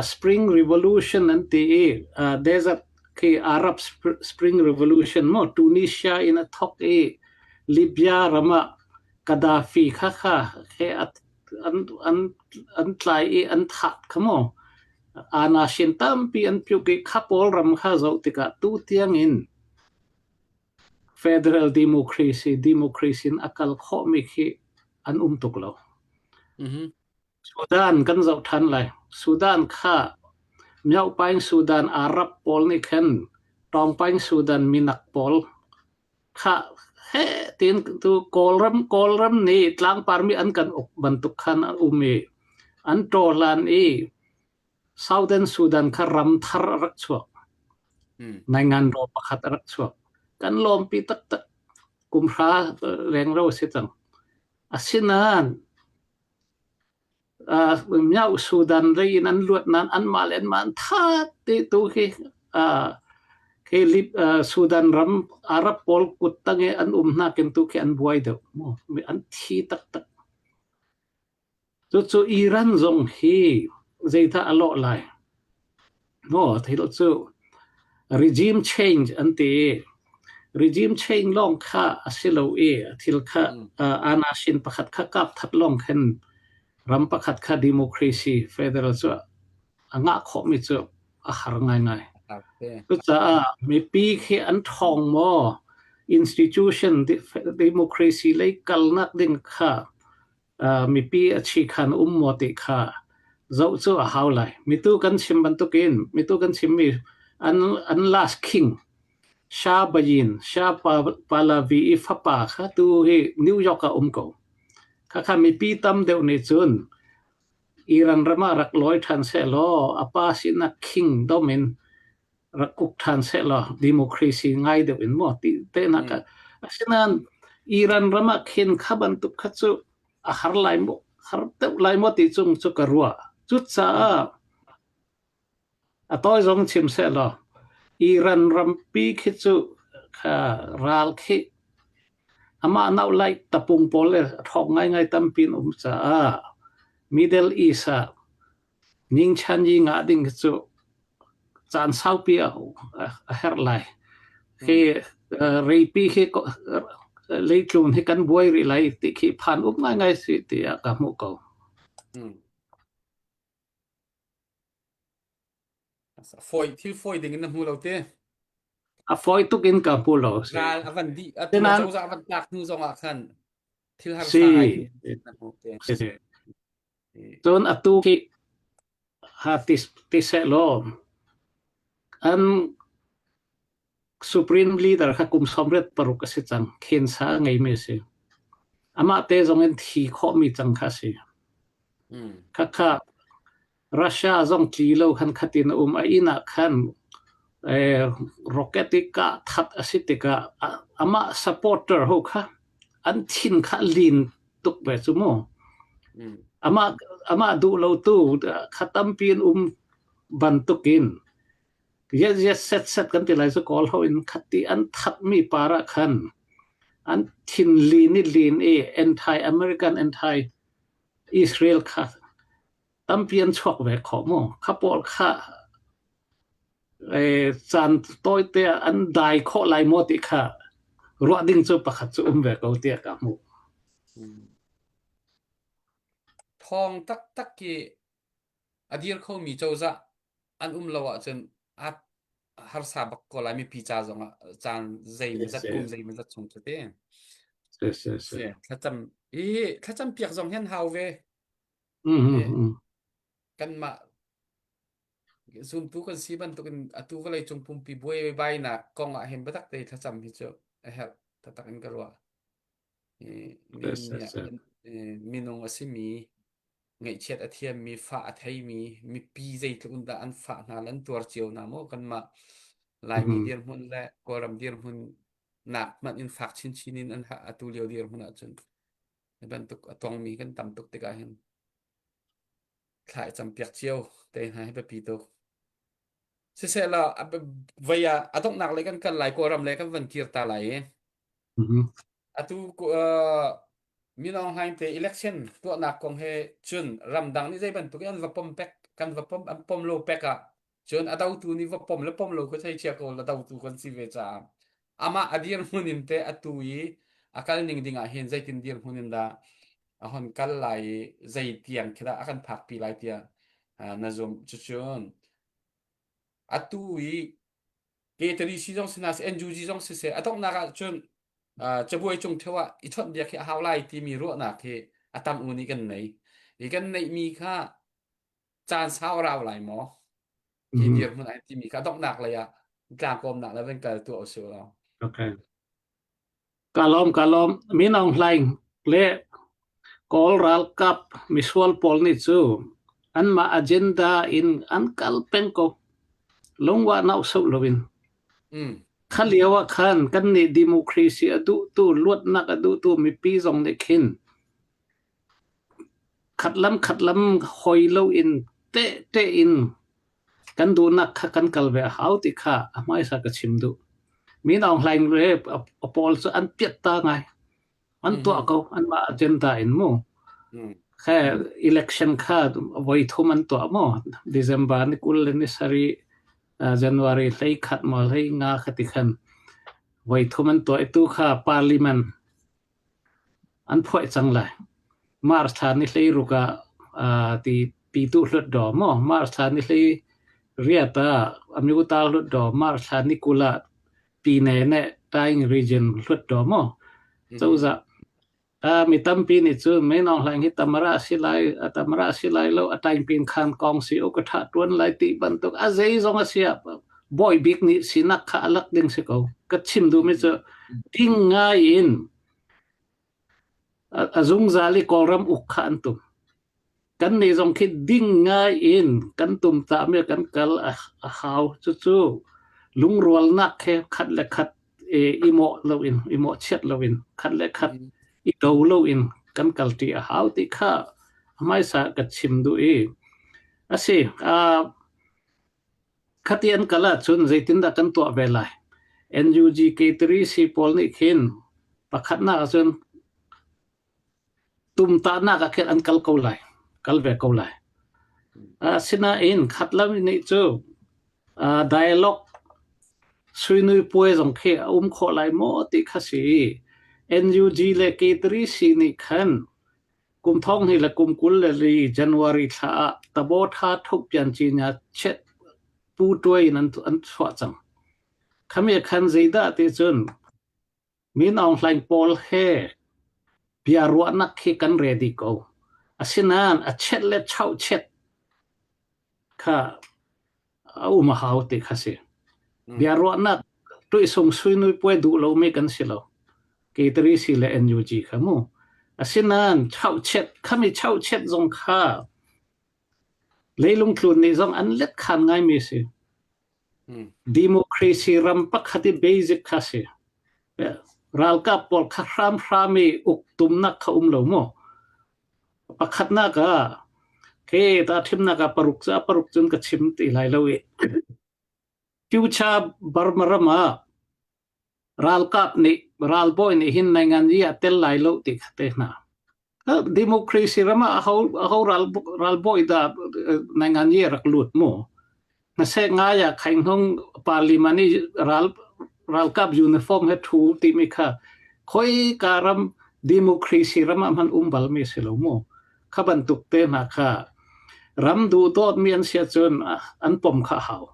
Spring Revolution an ti i desert khi Arab Spring Revolution maw Tunisia in a thawk i Libya ram ah Gaddafi kha kha he an an an tlai i an thah kha maw Anashin tampi an piuk i kha pawl ram kha zoh tikah tu tiang in Federal democracy democracy in a kal khawhmi khi an um tuk lo. Sudan kan zoh ṭhan lai. Sudan kha Myohpaing Sudan Arab pawl nih khan Tawngpaing Sudan minak pawl kha heh tiin tu Kawlram Kawlram nih tlangparmi an kan uk bantuk khan an um i an ṭawhlan i Southern Sudan kha ram thar a rak chuak. Naingan raw pakhat a rak chuak. Kan lawmpi taktak. Kum hra rengro a si cang. Asinain Myo Sudan lei in an luat nain anmah le anmah an that ti tu khi khi Sudan ram Arab pawl kut tang i an um nakin tu khi an buai deuh mu an thi taktak. Cucu Iran zong hi zeidah a lawh lai? Maw thil cu regime change an ti i regime change lawng kha a si lo i thil kha anasin pakhat kha kap that lawng khin ram pakhat kha democracy federal cu a ngah khawhmi cu a har ngaingai. Cucaah mipi khi an ṭhawng maw institution democracy lei kalnak ding kha mipi a chikhan um maw ti kha zoh cu a hau lai. Mitu kan chim bantukin mitu kan chimmi an an last king Shah Bayin Shah Pahlavi i fapa kha tu hi New York ah um ko. Khakha mipi tam deuh nih cun Iran ram ah rak lawi ṭhan sehlaw a pa sinak kingdom in rak uk ṭhan sehlaw democracy ngai deuh in maw ti tehna ka asinain Iran ram ah khin kha bantuk kha cu a har lai maw har deuh lai maw ti cung cu ka ruah cucaah a tawi zong chim sehlaw Iran rampi khi cu kha ral khi amah nau lai tapung pawl le ṭhawng ngaingai tampi an um caah Middle East ah Ningchan i ngah ding hi cu caan saupi a a herh lai. Hi reipi hi leitlun hi kan buai rih lai ti khi phan up ngaingai si tiah ka hmuh ko. Fawi thil fawi ding in na hmu lo te. A fawi tuk in ka hmu lo. Si. Ral a van di a tu cozah a van tlak hnu zong ah khan thil harsa Si. ngai na hmu te. Si. Cun atu khi ha ti, ti sehlaw an supreme leader kha kum 86 a si cang. Khensa a ngeimi a si. Amah te zong in thi khawhmi cang kha a si. Khakha Russia zong tli lo khan khatin a um. A inn ah khan eh, rocket i kah that a si tikah amah supporter ho kha an thin kha lin tuk ve cu mu. Amah amah duh lo tu kha tampi in um bantukin yes yes set set kan ti lai cu kawl ho in khati an that mi par ah khan. An thinlin i lin i anti-American, anti-Israel kha tampi an chuak ve khawh mu. Kha pawl kha caan tawite ah an dai khawh lai maw ti kha ruah ding cu pakhat cu um ve ko tiah ka hmuh. Thawng taktak i a dir khomi cozah an um lo ahcun a harsa bak ko lai mipi ca zongah caan zeimawzat kum zeimawzat chung cu te. Si, si, si. Thlacam hi thlacam piak zong hian hau ve. Kanmah zumtu kan si bantukin atu vawleicung pumpi buaibainak kong ah hin biatak te thlacam hi cu a herh taktak in ka ruah. Minung a simi ngaihchiat a thiammi, fah a theimi, mipi zeitluk in dah an fah hna le an tuar cio hna maw kanmah Laimi dirhmun le Kawlram dirhmun nak hmanh in fak chinchin in an atu lio dirhmun ahcun hi bantuk a tongmi kan tam tuk tikah hin thla i campiak cio te hna hi biapi tuk. Siseh law voi ah a donghnak lei kan kal lai Kawlram lei kan van kir ta lai i atu uh, Min Aung Hlaing te election tuahnak kong he cun ramdang nih zei bantuk in an va pom pek kan va pom an pom lo pek ah cun a dotu nih va pom le pom lo ka thei chia ko la dotu kan si ve caah amah a dirhmun in te atu i a kal ning ding ah hin zeitin dirhmun in dah a hon kal lai i zei tiang khi dah a kan phakpi lai tiah na zum cucun atu i K3C zong si hna seh NUG zong siseh a donghnak ah cun cabuai cung theu ah i chawnh biak hi a hau lai timi ruahnak hi a tam u nih kan nei i kan neihmi kha caan sau rau lai maw hi dirhmun ai timi kha donghnak lei ah tlangkawmnak le van kal tuah usih law. Okay. Ka lawm ka lawm Min Aung Hlaing le Kawl ralkap misual pawl nih cu anmah agenda in an kal peng ko. Lungwah nauhsoh loin. Kha lio ah khan kannih democracy a duhtu luatnak a duhtu mipi zong nih khin khatlam khatlam hoi loin tehte in kan duhnak kha kan kal ve a hau ti kha a hmaisa ka chim duh. Min Aung Hlaing le a pawl cu an piat ta ngai. An tuah ko anmah agenda in mu. Kha election kha voi thum an tuah mu. December ni 20 le ni sarih January 11 maw 15 kha ti khan voi thum an tuah i tu kha parliament An phuaih cang lai. March thla ni 16 ah ti Pyituh Hlutdaw maw March thla ni 18 ah Amyota Hlutdaw March thla ni 20 ah Pyine nih Taing Region Hlutdaw maw cozah mi tampi nih cun Min Aung Hlaing hi tamara a si lai tamara a si lai lo a taingpin khan kong si u ka ṭha ṭuan lai ti bantuk a zeizong a si ah bawi bik nih sinak kha a lak ding si ko. Ka chim duhmi cu ding ngai in a zungzal i Kawlram uk kha an tum. Kannih zong khi ding ngai in kan tum tami kan kal a, a hau. Cucu lungrualnak he khat le khat e, i mawh loin, i mawhchiat loin, khat le khat i do loin kan kalṭi a hau ti kha hmaisa ka chim duh i a si. Uh, Khati an kal ahcun zeitindah kan tuah ve lai? NUG K3C pawl nih khin pakhatnak ahcun tumtahnak ah khin an kal ko lai, kal ve ko lai. Asinain khatlam nih cu dialogue suinui puai zong khi a um khawh lai maw ti kha si. NUG le K3C nih khan Kum 2024 January thla ah Tabawtha Thokpiancinya Chet Pu Tuai in an chuah cang. Khami khan zeidah ti cun Min Aung Hlaing pawl he bia ruahnak khi kan ready ko. Asinain a chet le chauh chet kha a um a hau ti kha si. Biaruahnak tuisung suinui puai duh lomi kan si lo. K3 si le NUG kha mu. Asinain chauhchiat khami chauhchiat zong kha leilung tlun nih zong an let khan ngaimi si. Democracy ram pakhat i basic kha si. Ralkap pawl kha hramhram i uk tumnak kha um lo mu. Pakhatnak ah ke ta thimnak ah paruk cu a paruk cun ka chim ti lai lo i Future Burma ram ah ralkap nih. ralbawi nih hin naingan i a tel lai lo ti kha te hna. Democracy ram ah aho aho ral ralbawi dah naingan i rak lut mu? Hnaseh ngai ah khainghung parliament i ral ralkap uniform he thu timi kha khoi ka ram democracy ram ah hman um bal mi si lo mu. Kha bantuk te hna kha ram duhdawt mi an sia cun an pom kha hau.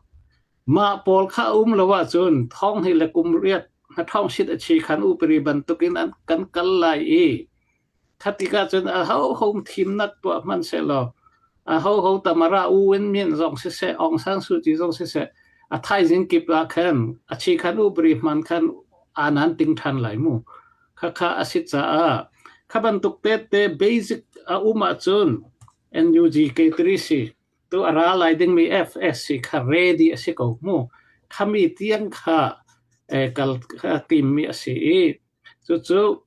Mah pawl kha um lo ahcun thong hi le kum riat na thong sit a chi khan upari bantukin an kan kal lai i Kha tikah cun ahoho thimnak tuah hmanhsehlaw, ahoho Tamara U Win Myint zong siseh, Aung San Suu Kyi zong siseh, a thaizing kip ah khan a chikhan upari hman khan aa nan ting ṭhan lai mu. Khakha a si caah kha bantuk tete basic a um ahcun NUG K3C tu a ra lai dingmi FSC kha ready a si ko mu. Khami tiang kha eh, kal kha timmi a si i cucu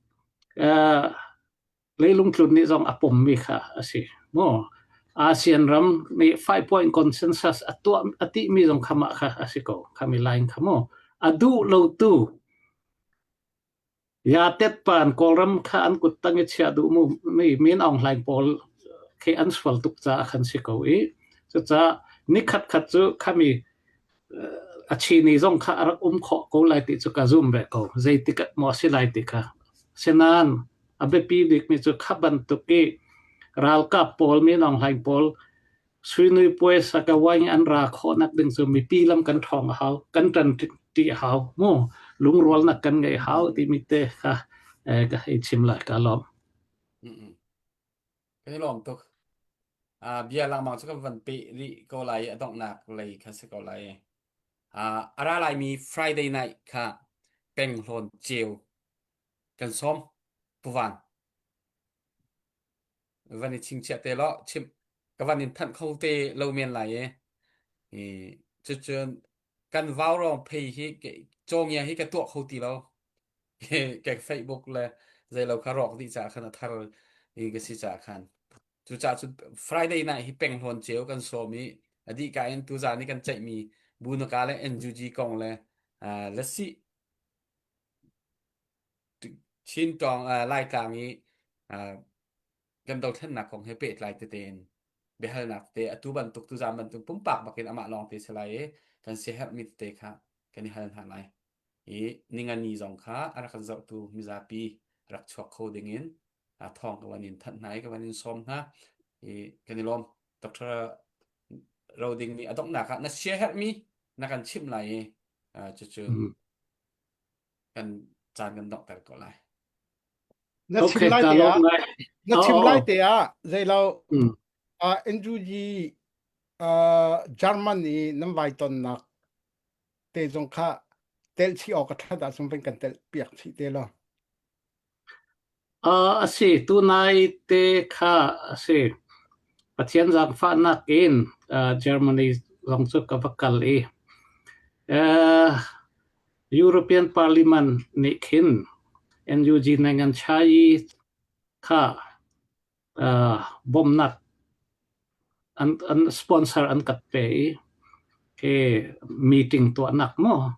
Leilung tlun nih zong a pommi kha a si. Maw ASEAN ram nih five point consensus a tuah a tihmi zong kha mah kha a si ko. Khami line kha maw a duh lo tu ya tet pan Kawlram kha an kut tang i chiah duh mu mi Min Aung Hlaing pawl khi an sual tuk caah khan si ko i cucaah nikhat khat cu khami A chini zong kha a rak um khawh ko lai ti cu ka zum ve ko. Zeitik ah maw a si lai ti kha. Asinain a biapi bikmi cu kha bantuk i ralkap pawl, Min Aung Hlaing pawl Suinui Puai Sakawaing an ra khawhnak ding cu mipi lam kan ṭhawng a hau, kan ṭan ṭi a hau. Mu lungrualnak kan ngeih hau timi te kha eh, ka hei chim lai ka lawm. Kan i lawm tuk. Uh, bia lengmang cu kan van peh rih ko lai i a donghnak lei kha si ko lai. Uh, a ra laimi Friday night kha penghlawn ceu kan sawm puvan van i chingchiah te law chim ka van in thanh kho te lo men lai i i cucun kan vaurawng phei hi cawngia hi ka tuah kho ti lo ke Facebook le zeilo kha rawk dih caah khan a thar i ka si caah khan cucaah cu Friday night hi penghlawn ceu kan sawm i a dih ka in tuzan i kan ceihmi Bunaka le NUG kong le lasi Chin tawng Laitlang i kan dothlennak kong he pehtlai tete in biahalnak te atu bantuk tuzan bantuk pumpak bakin amah lawng te si lai i kan siaherhmi tete kha kan i hal hna lai. I ningani zong kha a rak kan zohtu mizapi rak chuak kho dingin thawng ka van in thanh hna i ka van in sawm hna i kan i lawm. Dr. Roding nih a donghnak ah na siaherhmi na kan chimh lai i cucu kan caan kan donghter ko lai. Na chim lai te ah na chim lai te ah zeilo NUG German i nan vai tonnak te zong kha telh chih awk a ṭhat ahcun van kan telh piak chih te law. Uh, a si, tunai te kha a si. Pathian zaangfahnak in uh, Germany zong cu ka va kal i uh, European Parliament nih khin NUG nang an chai i kha uh, bawmnak an an sponsor an kat pe i khi meeting tuahnak maw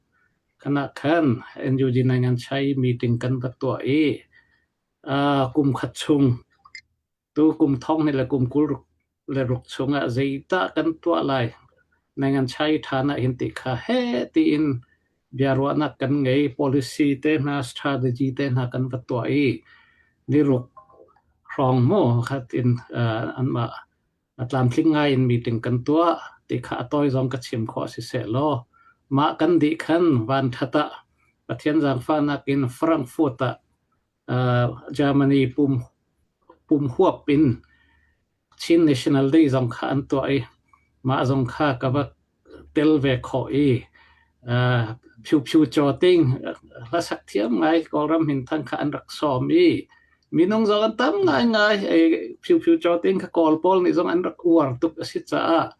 kana khan NUG nang an chai meeting kan va tuah i uh, kum khat chung tu kum thong ni le kum kul le ruk chungah zeidah kan tuah lai nang an chai ṭhan ah hin ti kha he tiin biaruahnak kan ngei policy te hna strategy te hna kan va tuah i ni ruk hrawng mu khat in anmah a tlamtling ngai in meeting kan tuah ti kha a tawi zong ka chim khawh si seh law mah kan dih khan van that ah Pathian zaangfahnak in Frankfurt ah Germany pum pum huap in Chin National Day zong kha an tuah i mah zong kha ka va tel ve khawh i Phyu Phyu Chaw Ting hlasak thiam ngai Kawlram minthang kha an rak sawm i minung zong an tam ngaingai. Phyu Phyu Chaw Ting kha Kawl pawl nih zong an rak uar tuk a si caah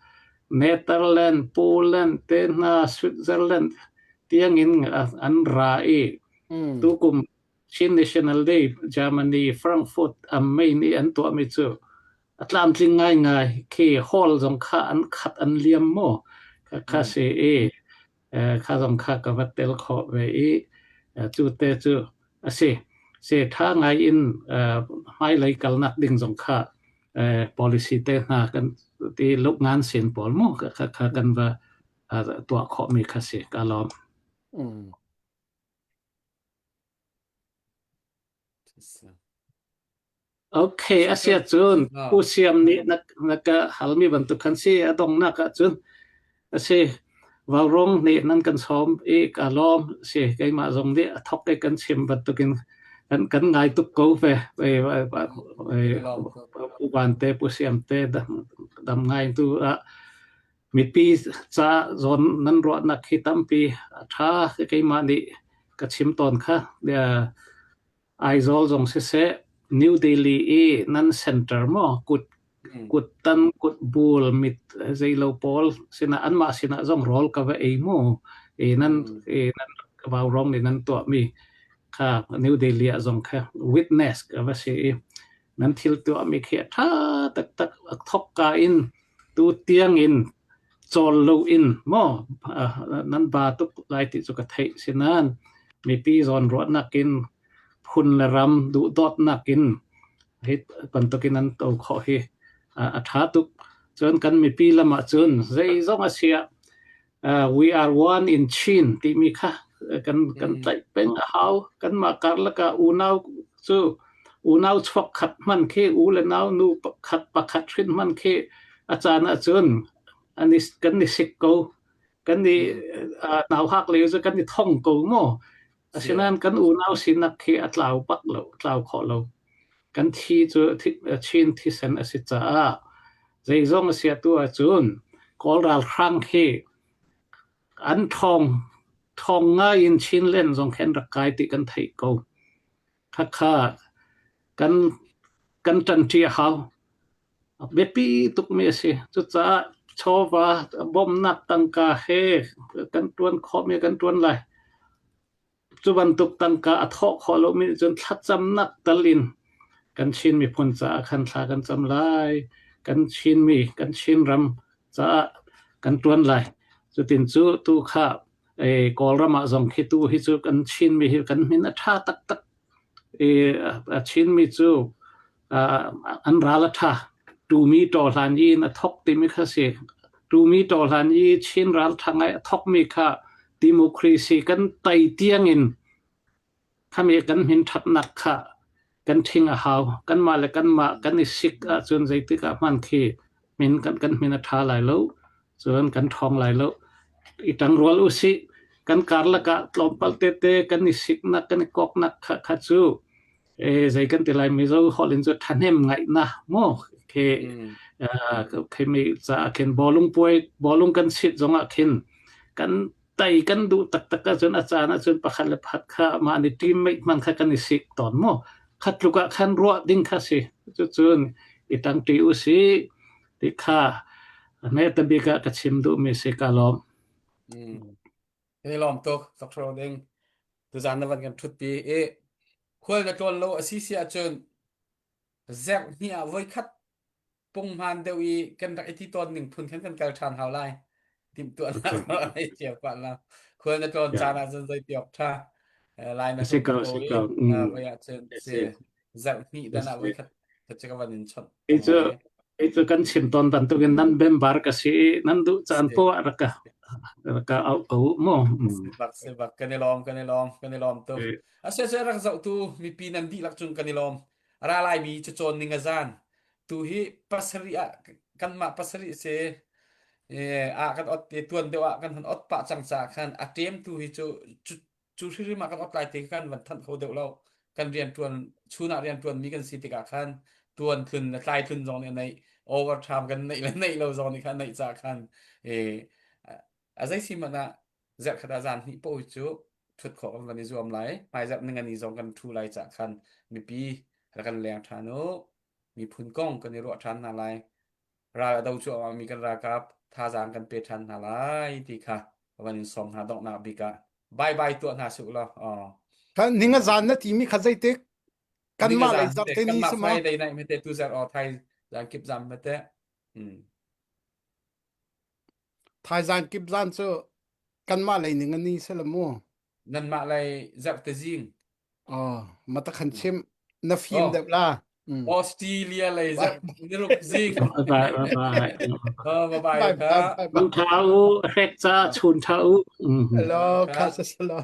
Netherlands, Poland te hna, Switzerland tiangin an ra i tukum Chin National Day Germany Frankfurt am Main i an tuahmi cu a tlamtling ngaingai khi hall zong kha an khat an liam maw kha si i kha zong kha ka va tel khawh ve i cu te cu. A si. Si ṭha ngai in hmailei kalnak ding zong kha policy te hna kan ti luk ngan sin pawl mu kha kha kan va tuah khawhmi kha si ka lawm. Mm. Okay, a sia cun Pu Siam nih na, na ka halmi bantuk khan si a donghnak ah cun a si Vaurawng nih nan kan sawm i ka lawm si keimah zong nih a thok i kan chim bantukin kan kan ngai tuk ko ve Pu Van te Pu Siam te dam ngai tu ah mipi ca zawn nan ruahnak hi tampi a ṭha keimah nih ka chim tawn kha Aizawl zong siseh, New Delhi i nan center maw kut kuttan kutbul mit zeilo pawl sinah anmah sinah zong rawl ka va ei mu. I nan i nan vaurawng nih nan tuahmi kha New Delhi ah zong kha witness ka va si i nan thil tuahmi khi a ṭha taktak a thokka in tu tiang in cawl lo in maw nan ba tuk lai ti cu ka theih sinan mipi zawn ruahnak in phun le ram duhdawtnak in hi bantukin an to khawh hi a ṭha tuk. Cun kan mipi lam ah cun zeizong a si ah we are one in Chin timi kha kan kan tlaih peng a hau. Kanmah karlak ah unau cu unau chuak khat hman khi u le nau nu khat pakhat hrin hman khi a caan ah cun an i kan i sik ko. Kan i nauhak lio cu kan i thong ko mu. Asinain kan unau sinak khi a tlau bak lo, tlau khawh lo. Kan thi cu Chin thisen a si caah zeizong a si atu ahcun Kawl ralhrang khi an ṭhawng ṭhawng ngai in Chinland zong khi an rak kai ti kan theih ko. Khakha kan kan ṭanṭi a hau. A biapi tukmi a si. Cucaah chawva bawmhnak tangka he kan ṭuan khawhmi kan ṭuan lai. Cu bantuk tangka a thawh khawh lomi nih cun thlacamnak tal in kan Chin miphun caah khan thla kan cam lai. Kan Chinmi, kan Chinram caah kan ṭuan lai. Cutin cu tu kha Kawlram ah zong khi tu hi cu kan Chinmi hi kan min a ṭha taktak. I a Chinmi cu an ral a ṭha. Tumi ṭawhlan in a thok timi kha si. Tumi ṭawhlan i Chin ral ṭha ngai a thokmi kha democracy kan tei tiangin khami kan min ṭhatnak kha kan ṭhing a hau. Kanmah le kanmah kan i sik ahcun zeitik ah hmanh khi min kan kan min a ṭha lai lo. Cun kan ṭhawng lai lo. I ṭangrual usih. Kan karlak ah tlawmpal tete kan i siknak kan i koknak kha kha cu e zei kan ti lai Mizo holh in cu ṭhahnem ngaihnak mu khi khi mi caah khin bawlung puai bawlung kan sit zongah khin kan tei kan duh taktak ahcun a caan ahcun pakhat le pakhat kha mah nih teammate hman kha kan i sik tawn mu khat tluk ah khan ruah ding kha si cucun i ṭangṭi usih ti kha hme bik ah ka chim duhmi si ka lawm. Kan i lawm tuk Dr. Ding. Tuzaan na van kan ṭhutpi i khual na tlawn lo a si si ahcun zerh hnih ah voikhat punghman deuh i kan rak i ti tawn ning phun khan kan kal ṭhan hau lai. Timhtuahnak ai cia pah la. Khual na tlawn caan ahcun zei ti awk ṭha. Lai na Si hung ko, ko si i ko. voi ahcun si zarh hnih dan ah voikhat ka van in chawnh. Kei cu kei cu kan chim tawn bantukin nan member ka si i nan duh caan poah rak ka rak ka auh ko mu. Bak si bak kan i lawm kan i lawm kan i lawm tuk. A se se rak zoh tu mipi nan dihlak cung kan i lawm. Ra lai mi cu cawn ning a zan. Tu hi pasarih ah kanmah pasarih si ah kan ot te tuan deuh ah kan hun ot pah cang caah khan a ṭem tu hi cu cu hrimhrim ah kan ot lai ti kan van thanh kho deuh lo kan rian ṭuan chun ah rian ṭuan mi kan si tikah khan tuan tlun le tlai tlun zong nih a neih overtime kan neih le neih lo zong nih khan neih ca khan eh a zei si hmanh ah zarhkhat ah zan hnih paoh cu ṭhut khawh kan van i zuam lai hmaizarh ningani zong kan ṭhu lai ca khan mipi rak kan leng ṭhan u miphun kong kan i ruah ṭhan hna lai ral a do cuahmah mi kan ralkap thazaang kan pe ṭhan hna lai ti kha ka van in sawm hna donghnak bik ah bye bye tuah hna suh law oh Kha ninga zan na timi kha zeitik ninga kanmah lei zan zar te te ni kanmah sama Friday night mete tu zar or thai zan kip zam mete hmm thai zan kip zan cu kanmah lei ninga ni se la mu nanmah lei zarh te zing. Oh, mata khan chim na fim Oh. deuh la. Mm. Australia lei zarh niruk zing. Bye bye bye bye. Oh, bye bye Bye ka. bye bye. Mang tha u, hrek cha chun tha u. Mm. Hello, kha sa salo.